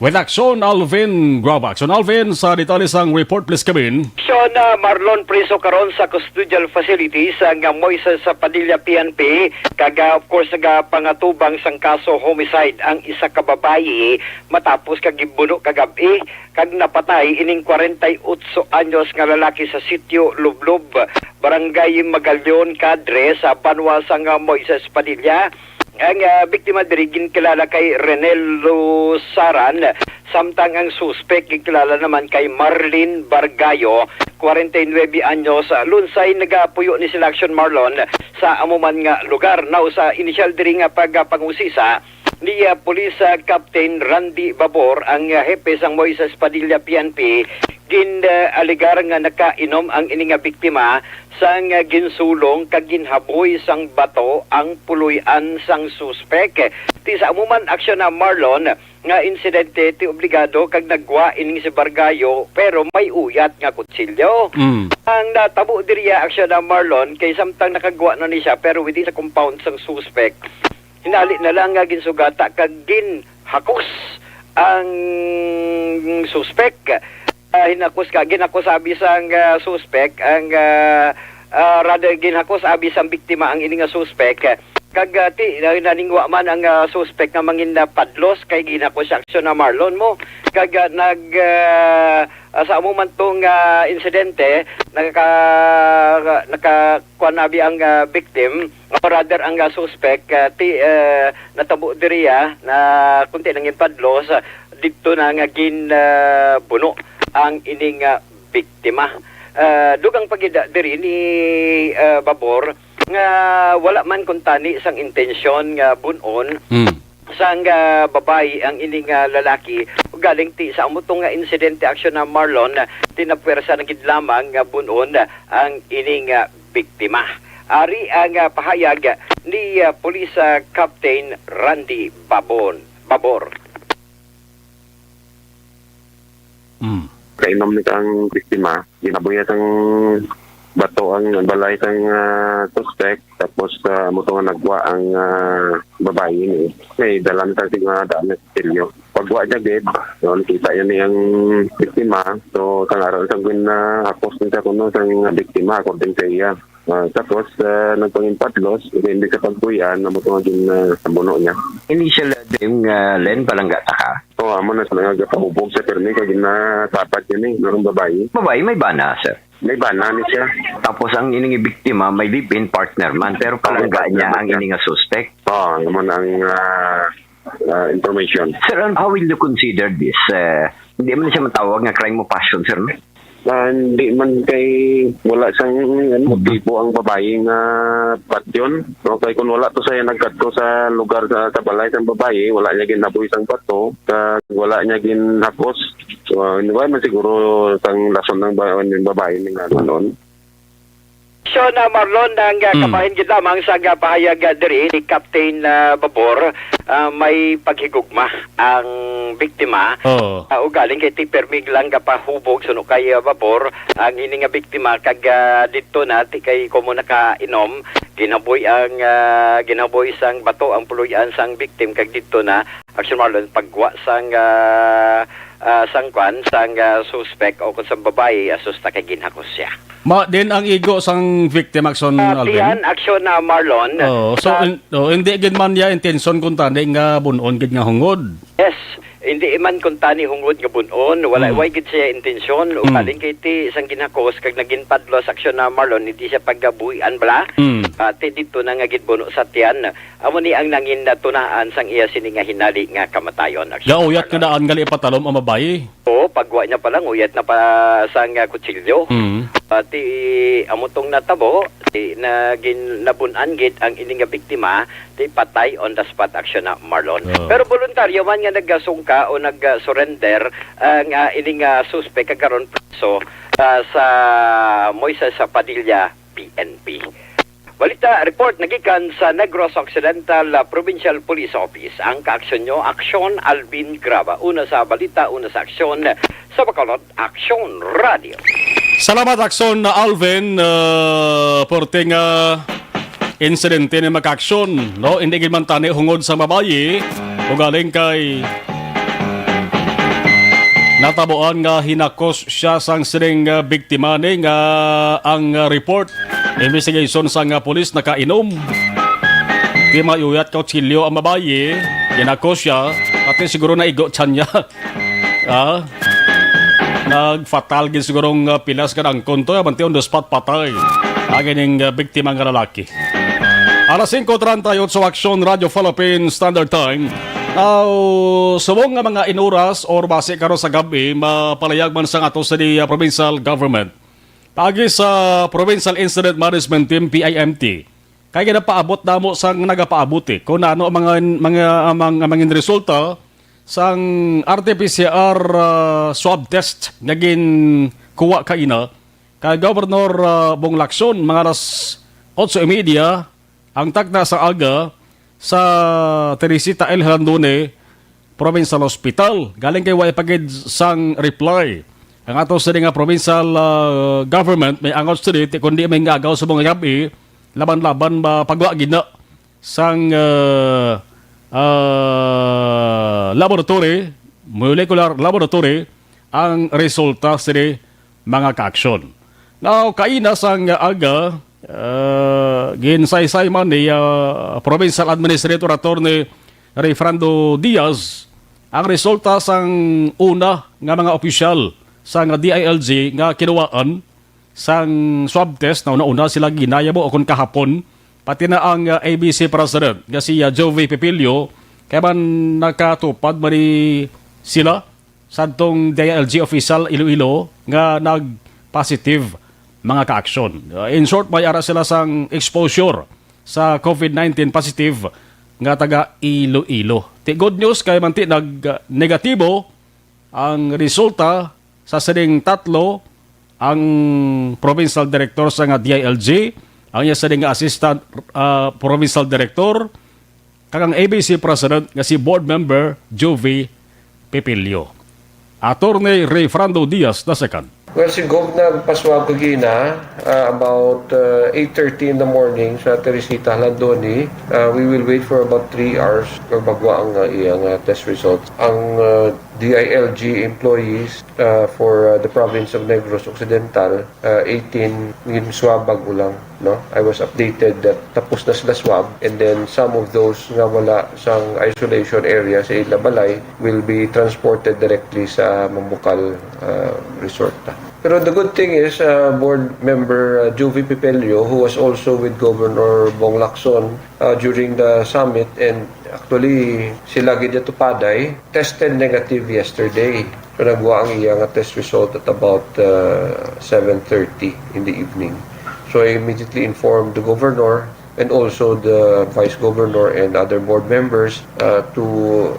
With Aksyon Alvin Graba. Aksyon Alvin, sa detalye sang report, please come in. Aksyon, ah, Marlon, priso karon sa custodial facilities ang, ah, Moises sa Padilla P N P, kag, ah, of course, nagapangatubang sang kaso homicide ang isa ka babayi matapos kag gibuno kagab-i kag napatay ining kwarenta y otso anyos nga lalaki sa Sitio Lublob, Barangay Magallon, Cadre, sa banwa sang, ah, Moises Padilla. Ang, ah, biktima diri ginkilala kay Renel Lusaran, samtang ang suspek ginkilala naman kay Marlin Bargayo, kwarenta y nuebe anyos. Ah, lunsay nagapuyo ni sila, Aksyon Marlon, sa amo man nga lugar. Now, sa inisyal diri nga pagpangusisa ni, ah, Police, ah, Captain Randy Babor, ang, ah, hepe sang Moises Padilla P N P, gin, ah, alegar nga nakainom ang ini nga biktima sang, ah, ginsulong kag ginhaboy sang bato ang puloy-an sang suspek. Ti sa amo man, Aksyon, ah, Marlon, nga insidente, ti obligado kag naggwa ining si Bargayo, pero may uyat nga kutsilyo. Mm. Ang natabo diri, ah, Aksyon, ah, Marlon, kay samtang nakagwa na ni siya, pero within sa compound sang suspek, hinali na lang nga ginsugata kag ginhakos ang suspek. Ah, hinakos ka, ginhakos abi sang, ah, suspek ang, ah, ah, rather, ginhakos abi sang biktima ang ini nga suspek. Kag, ah, ti, na-, naningwa man ang, ah, suspek nga mangin, ah, padlos kay ginhakos siya, Aksyon, ah, Marlon, mo. Kag, ah, nag, ah, ah, sa amo man tong, ah, insidente, naka-, naka-, kuan abi ang, ah, victim, o rather ang, ah, suspect, ah, ti, ah, natabo diri, ah, na kunti nang ginpadlos, ah, didto na nga gin, ah, buno ang ining, ah, biktima. Ah, dugang pa gid, ah, diri ni, ah, Babor nga wala man kuntani sang intensyon nga bun-on Mm. sang, ah, babayi ang ining, ah, lalaki. Galing ti sa amo to nga insidente, Aksyon, ah, Marlon, ah, ti napwersa na gid lamang nga bun-on, ah, ang ining, ah, biktima. Ari ang, ah, pahayag ni, ah, Police, ah, Captain Randy Babon, Babor. Mm. Kainom ni kang biktima, ginabuya sang Bato ang balay sang, ah, suspect, tapos, ah, amo to nga nagwa ang, ah, babayi ni. May dala na sa mga daan na kutsilyo. Pagwa niya gid, yun, kita yun ni ang biktima. So, sang araw sa gin, ah, hakos ni sa kuno sang biktima, according sa iya. Ah, tapos, ah, nagpanginpadlos, hindi sa pagbuyan, na mo itong gin, ah, buno niya. Initial, ah, din, ah, Len, palangga ta ka? Oo, amo na sa nagapahubog sa pirmi, kag ginatapat yun eh, ng babayi. Babayi, may bana, sir? May bana ni siya. Tapos ang ining biktima, may live-in partner man, pero palangga niya ang ini nga suspect. Oo, amo na ang, ah, ah, information. Sir, how will you consider this? Eh, hindi man siya matawag nga crime of passion, sir, no? Ah, hindi man kay wala sang, ano, motibo ang babayi nga patyon. No? Kay kung wala to siya nagkadto sa lugar sa, sa balay sang babayi, wala niya ginaboy sang bato, kag wala niya ginhakos. So, ah, wala man siguro sang rason ng ba-, ng babayi ning ano, noon. So, na Marlon, ang, ah, Hmm. kabahin gid lamang sa, ah, pahayag, ah, diri ni Captain, ah, Babor, ah, may paghigugma ang biktima. Oo. Ah, ugaling kay ti permig lang gapahubog suno kay, ah, Babor ang ini nga biktima kag, ah, didto na ti kay komo nakainom, ginhaboy ang, ah, ginhaboy sang bato ang puloy-an sang victim kag didto na, Action Marlon, pagwa sang, ah, ah, sang kwan, sang, ah, suspek o kung sang babayi, asus ta kay ginhakos siya. Ma, din ang igo sang victim, Action Ah, Alvin? Tiyan, Action, ah, Marlon. Oh, so, Sa in-, oh, hindi gid man niya intention kung tani nga bunon gid nga hungod. Yes, hindi man kung tani hungod nga bunon, wala, Mm. way gid siya intensyon. Mm. Ugaling kay ti sang ginhakos kag naging padlos, Action, ah, Marlon, hindi siya paggabuhian bala. Mm. Ah, ti dito na nga gid buno sa tiyan. Amo ni ang nangin natunaan sang iya sini nga hinali nga kamatayon, Action. Gauyat nga Marlon. Daan gali ipatalom ang babayi. Oo, pagwa niya pa lang, uyat na pa sang, ah, kutsilyo. Mm. Pati amo tong natabo, di na gin-, nabun-an gid ang ini nga biktima, di patay on the spot, Action, na Marlon. Oo. Pero voluntaryo man nga nagasungka o nag-surrender ang, ah, ini nga suspek kag karon preso, ah, sa Moises Padilla P N P. Balita report nagikan sa Negros Occidental, ah, Provincial Police Office. Ang kaaksyon nyo, Aksyon Alvin Graba. Una sa balita, una sa aksyon, sa Bacolod, Aksyon Radio. Salamat, Aksyon Alvin. Ah, porte nga insidente ni makaaksyon, no? Hindi gid man tani hungod sa babayi, ugaling kay natabuan nga hinakos siya sang sining, ah, biktima ni nga ang, ah, report, investigation sang, ah, pulis nakainom. Di mayuyat kutsilyo ang babayi, hinakos siya, pati siguro naigo tiyan niya. Ah, nagfatal gid siguro ang, ah, pilas nga nangkon to, ah, manti on the spot patay ang ining, ah, biktima nga lalaki. Alas singko treinta y ocho, Aksyon Radio Philippines Standard Time. Now, subong nga mga inuras or basi karon sa gabi, mapalayag man sang ato sa di, ah, provincial government. Paagi sa Provincial Incident Management Team, P I M T, kay ginapaabot namo sang nagapaabot, eh, kung ano ang mga, mga, ang mga, ang mga resulta sang R T P C R, ah, swab test nga ginkuha kaina kay Governor, ah, Bong Lacson, mga alas otso y media ang takna sa aga sa Teresita L. Jalandone Provincial Hospital. Galing kay way pa gid sang reply ang ato sini nga provincial, ah, government, may angot sini, ti kundi may ngagaw sa mga gabi, laban-laban ba pagwa gid na sang, ah, ah, laboratory, molecular laboratory, ang resulta sini mga kaaksyon. Now, kaina sang aga, ah, ginsaysay man ni, ah, Provincial Administrator Attorney Rayfrando Diaz ang resulta sang una nga mga opisyal sang D I L G nga kinuwaan sang swab test na una-una sila ginayabo o kon kahapon, pati na ang, ah, A B C President nga si, ah, Jovie Pepilio, kay man nakatupad man ni sila sadtong D I L G official Iloilo nga nag-positive mga kaaksyon. Uh, in short, may ara sila sang exposure sa COVID nineteen positive nga taga Iloilo. Ti good news kay manti nag-negatibo ang resulta sa sining tatlo, ang provincial director sa nga D I L G, ang iya sining nga assistant, uh, provincial director, kag ang A B C President nga si Board Member Juvie Pepilio. Attorney Rayfrando Diaz the second. Well, si Gov nagpaswab kagina, ah, about, ah, eight thirty in the morning sa Teresita, Jalondoni. Ah, we will wait for about three hours kag magwa ang, ah, iyang, ah, test results. Ang, ah, D I L G employees, ah, for, ah, the province of Negros Occidental, ah, eighteen, ginswab bag-o lang, no? I was updated that tapos na sila swab, and then some of those nga wala sang isolation area sa ila balay will be transported directly sa Mambukal, ah, Resort. Pero the good thing is, uh, Board Member, uh, Juvie Pipelio, who was also with Governor Bong Lacson, uh, during the summit, and actually, sila gid ito paday, tested negative yesterday. So, nagwa ang iya nga test result at about, uh, seven thirty in the evening. So, I immediately informed the governor and also the vice governor and other board members, uh, to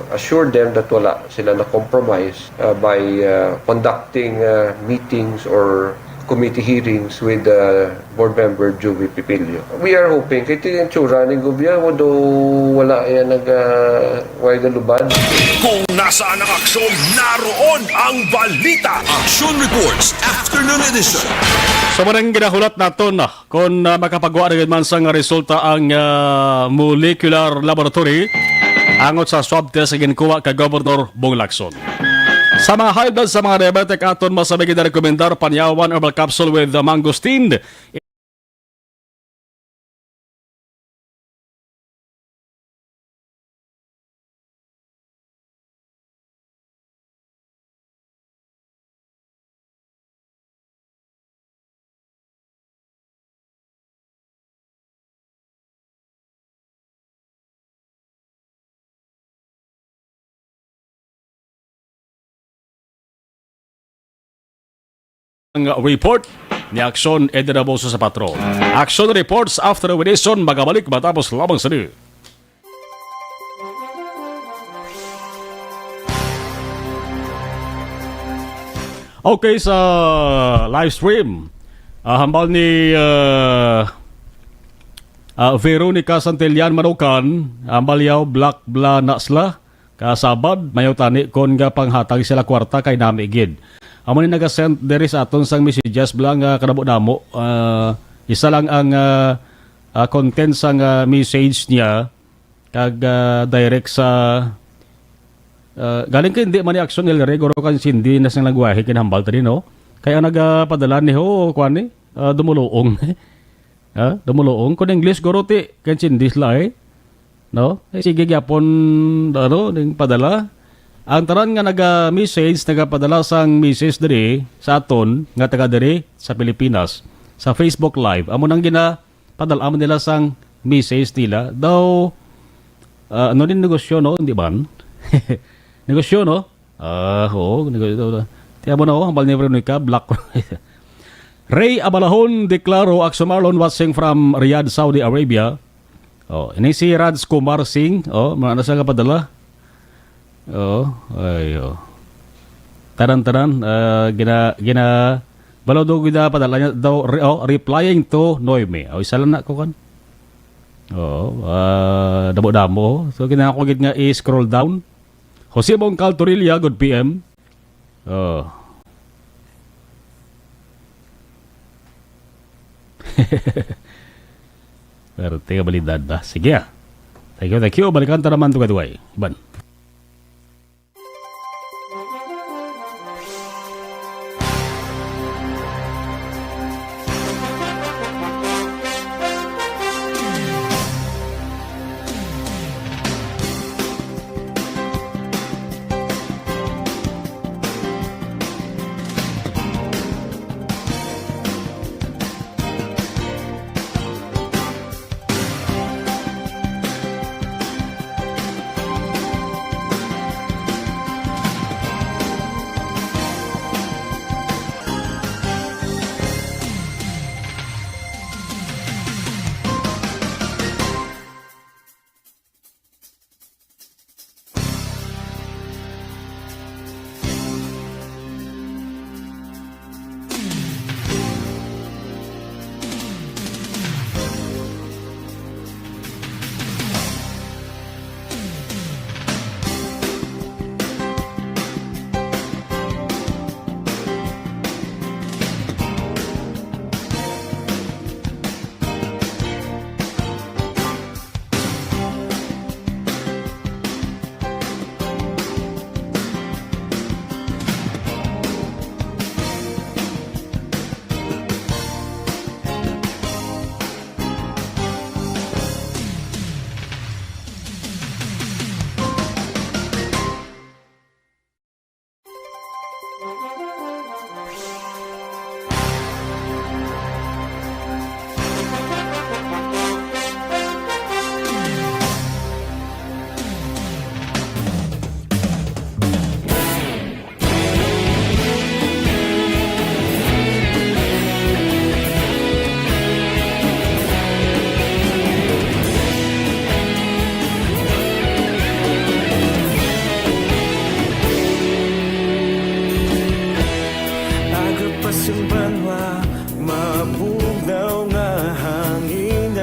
assure them that wala sila na-compromise, uh, by, uh, conducting, uh, meetings or committee hearings with, uh, board member Juvie Pipilio. We are hoping, kay ito yung tsura ni Gobia, although wala yan nag, uh, wala nalubad. Kung nasaan ang aksyon, naroon ang balita. Action Reports, Afternoon Edition. So, manang ginahulat naton, ah, kung, ah, makapagwa na gid man sang resulta ang, ah, molecular laboratory angot sa swab test nga ginkuha kay Gobernador Bong Lacson. Sa mga high blood, sa mga diabetic, aton masabi ginarekomendar panyawan herbal capsule with, ah, mangosteen. Ang report ni Action Eddie Raboso sa Patron. Action Reports after Winison, magabalik matapos lamang sa ni. Okay, sa live stream, ah, hambal ni, ah, ah, Veronica Santillan Manukan, hambal yaw, black bla na sila. Kasabad, mayo tani kon nga panghatag sila kwarta kay nami gid. Amo ni naga-send diri sa aton sang messages bla nga kadamo-damo. Ah, isa lang ang, ah, ah, content sang, ah, message niya kag, ah, direct sa, ah, galing kay hindi man ni Action El Rey, guro kan Cindy na sang nagwahi kinahambal tani, no? Kay ang nagapadala ni ho, kuan ni, ah, dumuluong. Ha? Dumuluong. Kung English, guro ti, kan Cindy sila eh. No? Eh, sige gyapon, ano, ning padala. Ang tanan nga naga-message, nagapadala sang message diri sa aton nga taga diri sa Pilipinas, sa Facebook Live. Amo nang ginapadala man nila sang message nila. Daw, ah, ano din negosyo, no? Hindi man? Negosyo, no? Ah, oo. Negosyo. Tiyan mo na, oh, hambal ni Veronica, black. Ray Abalahon, deklaro, Axel Marlon, watching from Riyadh, Saudi Arabia. Oh, ini si Raj Kumar Singh, oh, mga nasa nga padala. Oh, ay, oh. Tanan-tanan, ah, gina, gina, balo do gina padala niya daw, re, oh, replying to Noemi. Oh, isa lang na ko kan. Oh, ah, damo-damo. So, kinahanglan ko gid nga i-scroll down. Jose Bongcal Torilla, good P M. Oh. Pero tiga balidad ba? Sige ah. Thank you, thank you. Balikan ta naman tugay-tugay. Iban.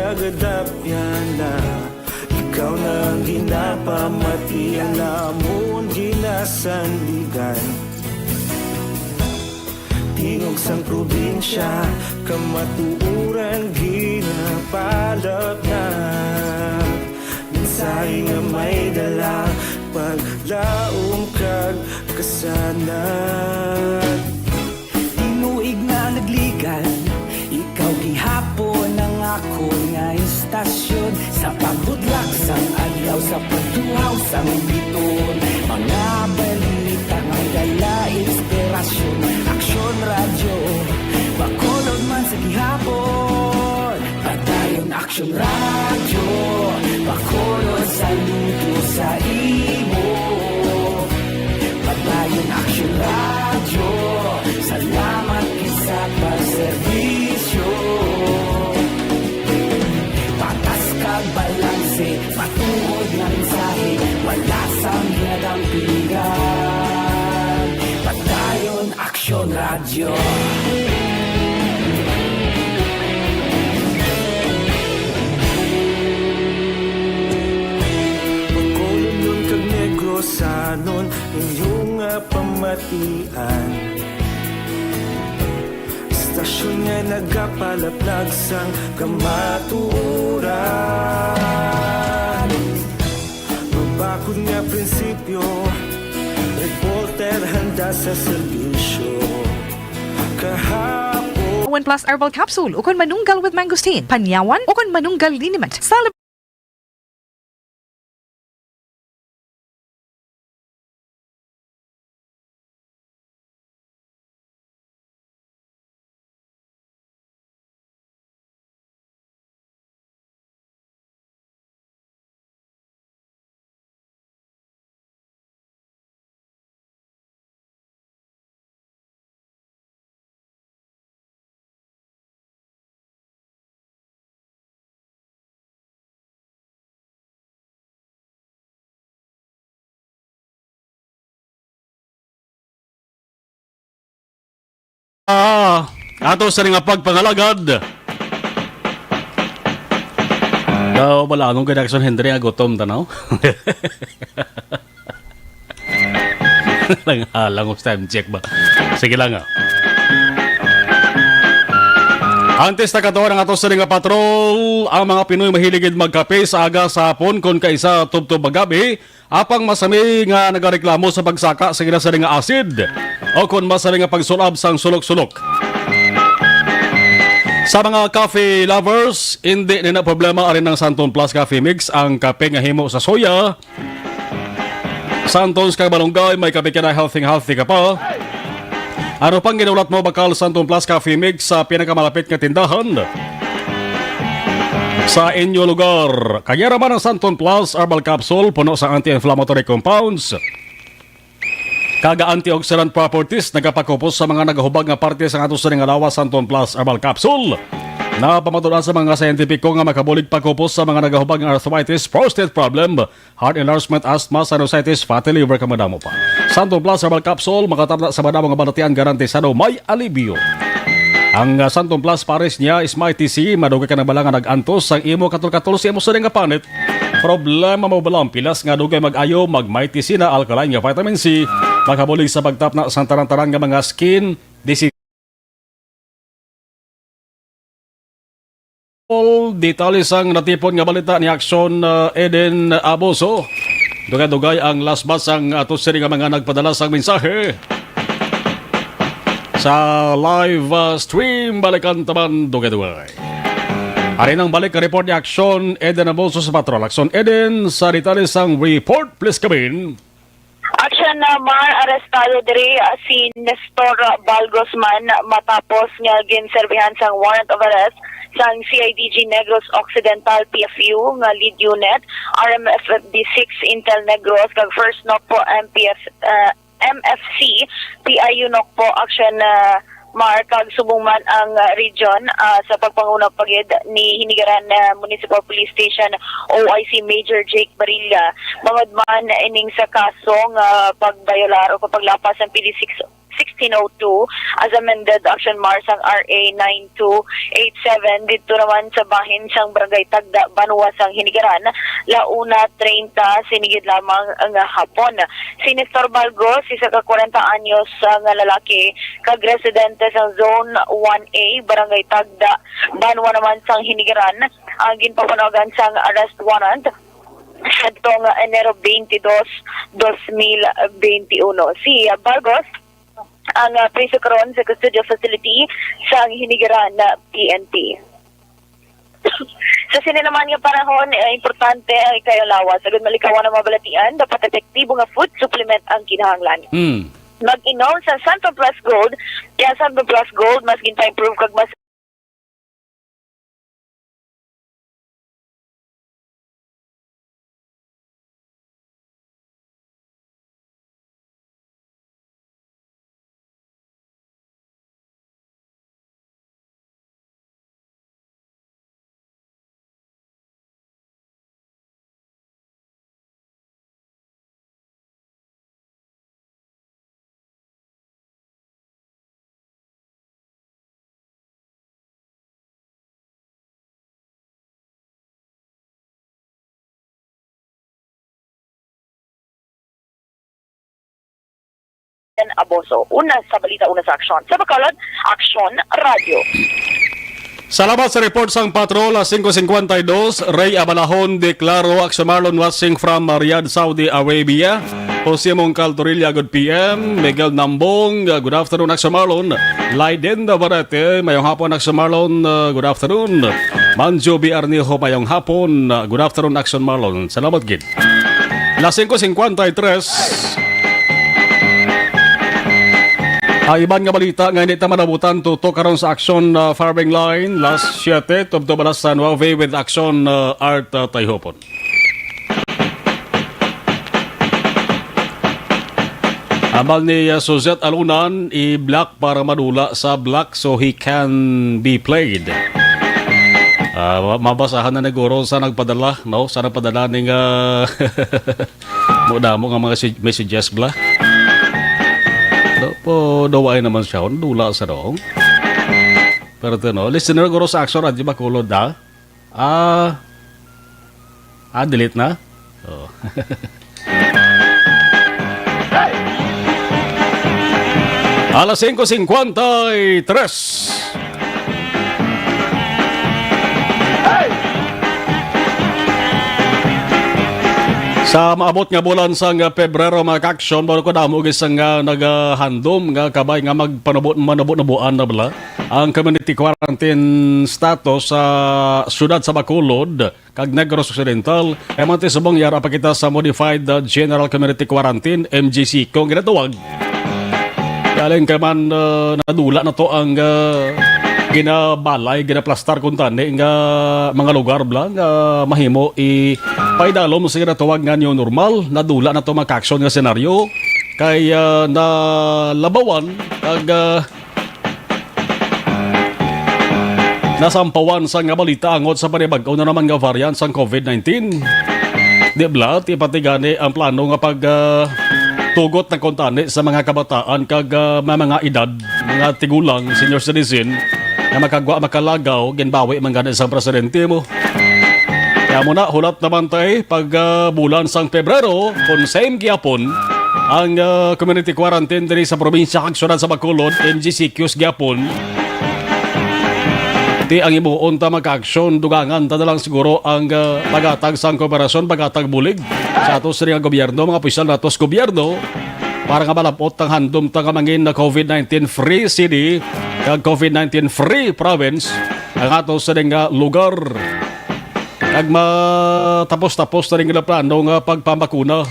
Nagadapyan na, ikaw na ang ginapamati, ang amon ginasandigan. Tingog sang probinsya, kamatuoran ginapalapnag. Mensahe nga may dala, paglaom kag kasanag. Tinuig nga nagligan, ikaw gihapon ang akon nga istasyon. Sa pagbudlak sang adlaw, sa pagtuhaw sang biton, mga balita nga dala inspirasyon. Aksyon Radyo, Bacolod man sa gihapon. Padayon Aksyon Radyo, Bacolod, saludo sa imo. Padayon Aksyon Radyo, salamat gid sa pagserbisyo. Patas kag balanse, matuod nga mensahe, wala sang ginadampigan. Padayon Aksyon Radyo. Bacolodnon kag Negrosanon, inyo nga pamatian. Istasyon nga nagapalaplag sang kamatuoran. Mabakod nga prinsipyo, reporter handa sa serbisyo. Kahapon. One Plus Herbal Capsule, ukon manunggal with mangosteen, panyawan, ukon manunggal liniment. Sa Ah, ato sa nga pagpangalagad. Daw wala akong connection, Henry, nga gutom, tanaw. Lang, ah, lang, time check ba? Sige lang, ah. Antes na katuwa ang ato sa nga patrol, ang mga Pinoy mahilig gid magkape sa aga, sa hapon, kon kaisa tubtob magabi. Apang masami nga nagareklamo sa pagsaka sa ila sa nga acid o kon masami nga pagsulab sang sulok-sulok. Sa mga coffee lovers, hindi ni na problema, ari ang Santon Plus Coffee Mix, ang kape nga himo sa soya. Santon kag malunggay, may kape ka na, healthy, healthy ka pa. Ano pang ginulat mo, bakal Santon Plus Coffee Mix sa pinakamalapit nga tindahan sa inyo lugar. Kaya naman ang Santon Plus Herbal Capsule, puno sa anti-inflammatory compounds kag antioxidant properties, nagapakupos sa mga nagahubag nga parte sa ato sa nga lawas. Santon Plus Herbal Capsule napamatud-an sa mga siyentipiko nga makabulig pakupos sa mga nagahubag nga arthritis, prostate problem, heart enlargement, asthma, sinusitis, fatty liver, kag madamo pa. Santon Plus Herbal Capsule, makatapna sa madamo nga balatian, garantisado may alibyo. Ang, ah, Santon Plus pares niya is Mighty C, madugay ka na bala nga nag-antos sang imo katol-katol sa imo sining nga panit? Problema mo bala ang pilas nga dugay mag-ayo? Mag Mighty C na, alkaline nga vitamin C, makabulig sa pagtapna sang tanan-tanan nga mga skin disease. Detalye sang natipon nga balita ni Action, uh, Eden Aboso. Dugay-dugay ang lasbas sang ato sini nga mga nagpadala sang mensahe sa live, uh, stream. Balikan taman dugay-dugay. Ari nang balik ang report ni Action Eden Aboso sa Patrol. Action Eden, sa detalye sang report, please come in. Action na, Mar, arestado diri, ah, si Nestor Balgosman matapos nga ginserbihan sang warrant of arrest sang C I D G Negros Occidental P F U nga lead unit, R M F B six Intel Negros, kag First Nocpo M P F, ah, M F C P I U Nocpo Action, ah, Mar, kag subong man ang, ah, region, ah, sa pagpanguna pa gid ni Hinigaran, ah, Municipal Police Station O I C Major Jake Barilla. Bangod man ining sa kaso nga pagbayolar o paglapas sang P D six sixteen oh two, as amended, Action Mar sang R A nine two eight seven, didto naman sa bahin sang Barangay Tagda, Banwa sang Hinigaran, la una treinta, sini gid lamang nga hapon. Si Nestor Balgos, isa ka kwarenta anyos, ah, nga lalaki, kag residente sa Zone one A, Barangay Tagda, Banwa naman sang Hinigaran, ang ginpapunagan sang arrest warrant sadtong Enero twenty-dos, dos mil twenty-uno. Si, ah, Balgos ang, ah, priso karon sa custodial facility sang Hinigaran P N P. Sa sini naman nga panahon, eh, importante ang ikayong lawas. Agud malikawan ang mga balatian, dapat epektibo nga food supplement ang kinahanglan. Hmm. Mag-inom sa Santon Plus Gold, kaya Santon Plus Gold mas ginpa-improve kag mas Aboso. Una sa balita, una sa aksyon. Sa Bacolod, Aksyon Radyo. Salamat sa report sang Patrol, alas singko singkwenta y dos, Ray Abalahon, deklaro, Aksyon Marlon, watching from Riyadh, Saudi Arabia. Jose Mongcal Torilla, good P M. Miguel Nambong, uh, good afternoon, Aksyon Marlon. Laiden Navarrete, mayong hapon, Aksyon Marlon, uh, good afternoon. Manjo B. Arnijo, mayong hapon, uh, good afternoon, Aksyon Marlon. Salamat gid. Las singko singkwenta y tres. Ang iban nga balita nga hindi ta manabutan, tutok karon sa Aksyon, uh, Firing Line, las siete, tubtob alas nuebe with Aksyon, uh, Art, uh, Tayhopon. Ambal ni, uh, Suzette Alunan, i-block para madula sa block so he can be played. Ah, ma-, mabasahan na ni guro sa nagpadala, no? Sa nagpadala ning, ah, mo damo nga mga si-, messages bla. Do po, dawain naman siya, dula sa dong. Pero ito, no? Listener, guro sa Aksyon Radyo Bacolod, ha? Ah, ah, delete na? Oh. Alas singko singkwenta y tres. Sa maabot nga bulan sang Pebrero, mga ka-aksyon, baro ko damo gid sang, ah, nagahandom nga kabay nga magpanubo-, manubo-nuboan na bala ang community quarantine status sa siyudad sa Bacolod kag Negros Occidental. Kay man ti subong yara pa kita sa Modified, uh, General Community Quarantine, M G C, kung ginatawag. Galing kay man, uh, nadula na to ang, uh, ginabalay, ginaplastar kung tani nga mga lugar bla nga mahimo i paidalom sa ginatawag nga new normal. Nadula na to, mga ka-aksyon, nga senaryo kay, uh, nalabawan kag, uh, nasampawan sa nga balita angot sa panibag-o na naman nga variant sang covid nineteen. Di bala, ti pati gani ang plano nga pag, ah, tugot na kuntani sa mga kabataan kag, ah, may mga edad, mga tigulang, senior citizen, nga makagwa, makalagaw, ginbawi man gani sa presidente mo. Kaya mo na, hulat naman tay pag, ah, bulan sang Pebrero, kung same gihapon ang, ah, community quarantine diri sa probinsya kag syudad sa Bacolod, M G C Qs gihapon. Ti ang himuon ta, mga ka-aksyon, dugangan ta na lang siguro ang, ah, paghatag sang kooperasyon, paghatag bulig sa ato sa nga gobyerno, mga opisyal nato sa gobyerno, para nga malapot ang handom ta nga mangin na covid nineteen free city kag covid nineteen free province ang ato sa nga lugar. Kag matapos-tapos na rin nga plano nga pagpambakuna.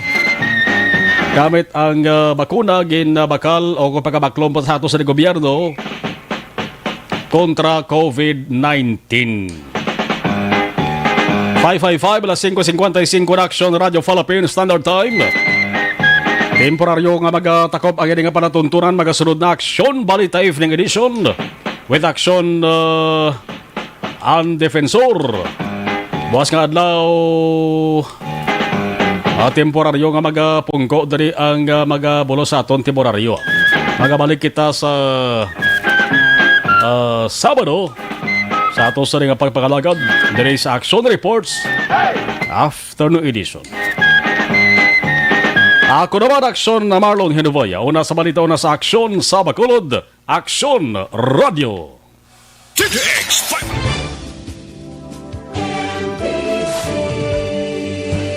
Gamit ang, ah, bakuna, ginabakal o kung pagkabaklon pa sa ato sa gobyerno kontra covid nineteen. Five five five, alas singko singkwenta y singko na Aksyon Radyo Philippine Standard Time. Temporaryo nga magatakop ang ini nga palatuntunan, magasunod na Aksyon Balita Evening Edition with Aksyon, ah, ang defensor. Buwas nga adlaw, ah, temporaryo nga magapungko diri ang, ah, magabulos sa aton temporaryo. Magabalik kita sa ah, Sabado sa ato sa nga pagpangalagad diri sa Action Reports Afternoon Edition. Ako naman, Aksyon na Marlon Hinuvoya. Una sa balita, una sa Aksyon sa Bacolod, Aksyon Radio.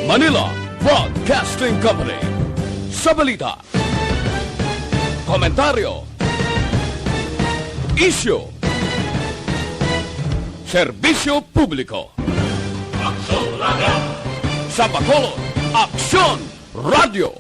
Manila Broadcasting Company. Sa balita, komentaryo, isyu, serbisyo publiko. Sa Bacolod, Aksyon Radio.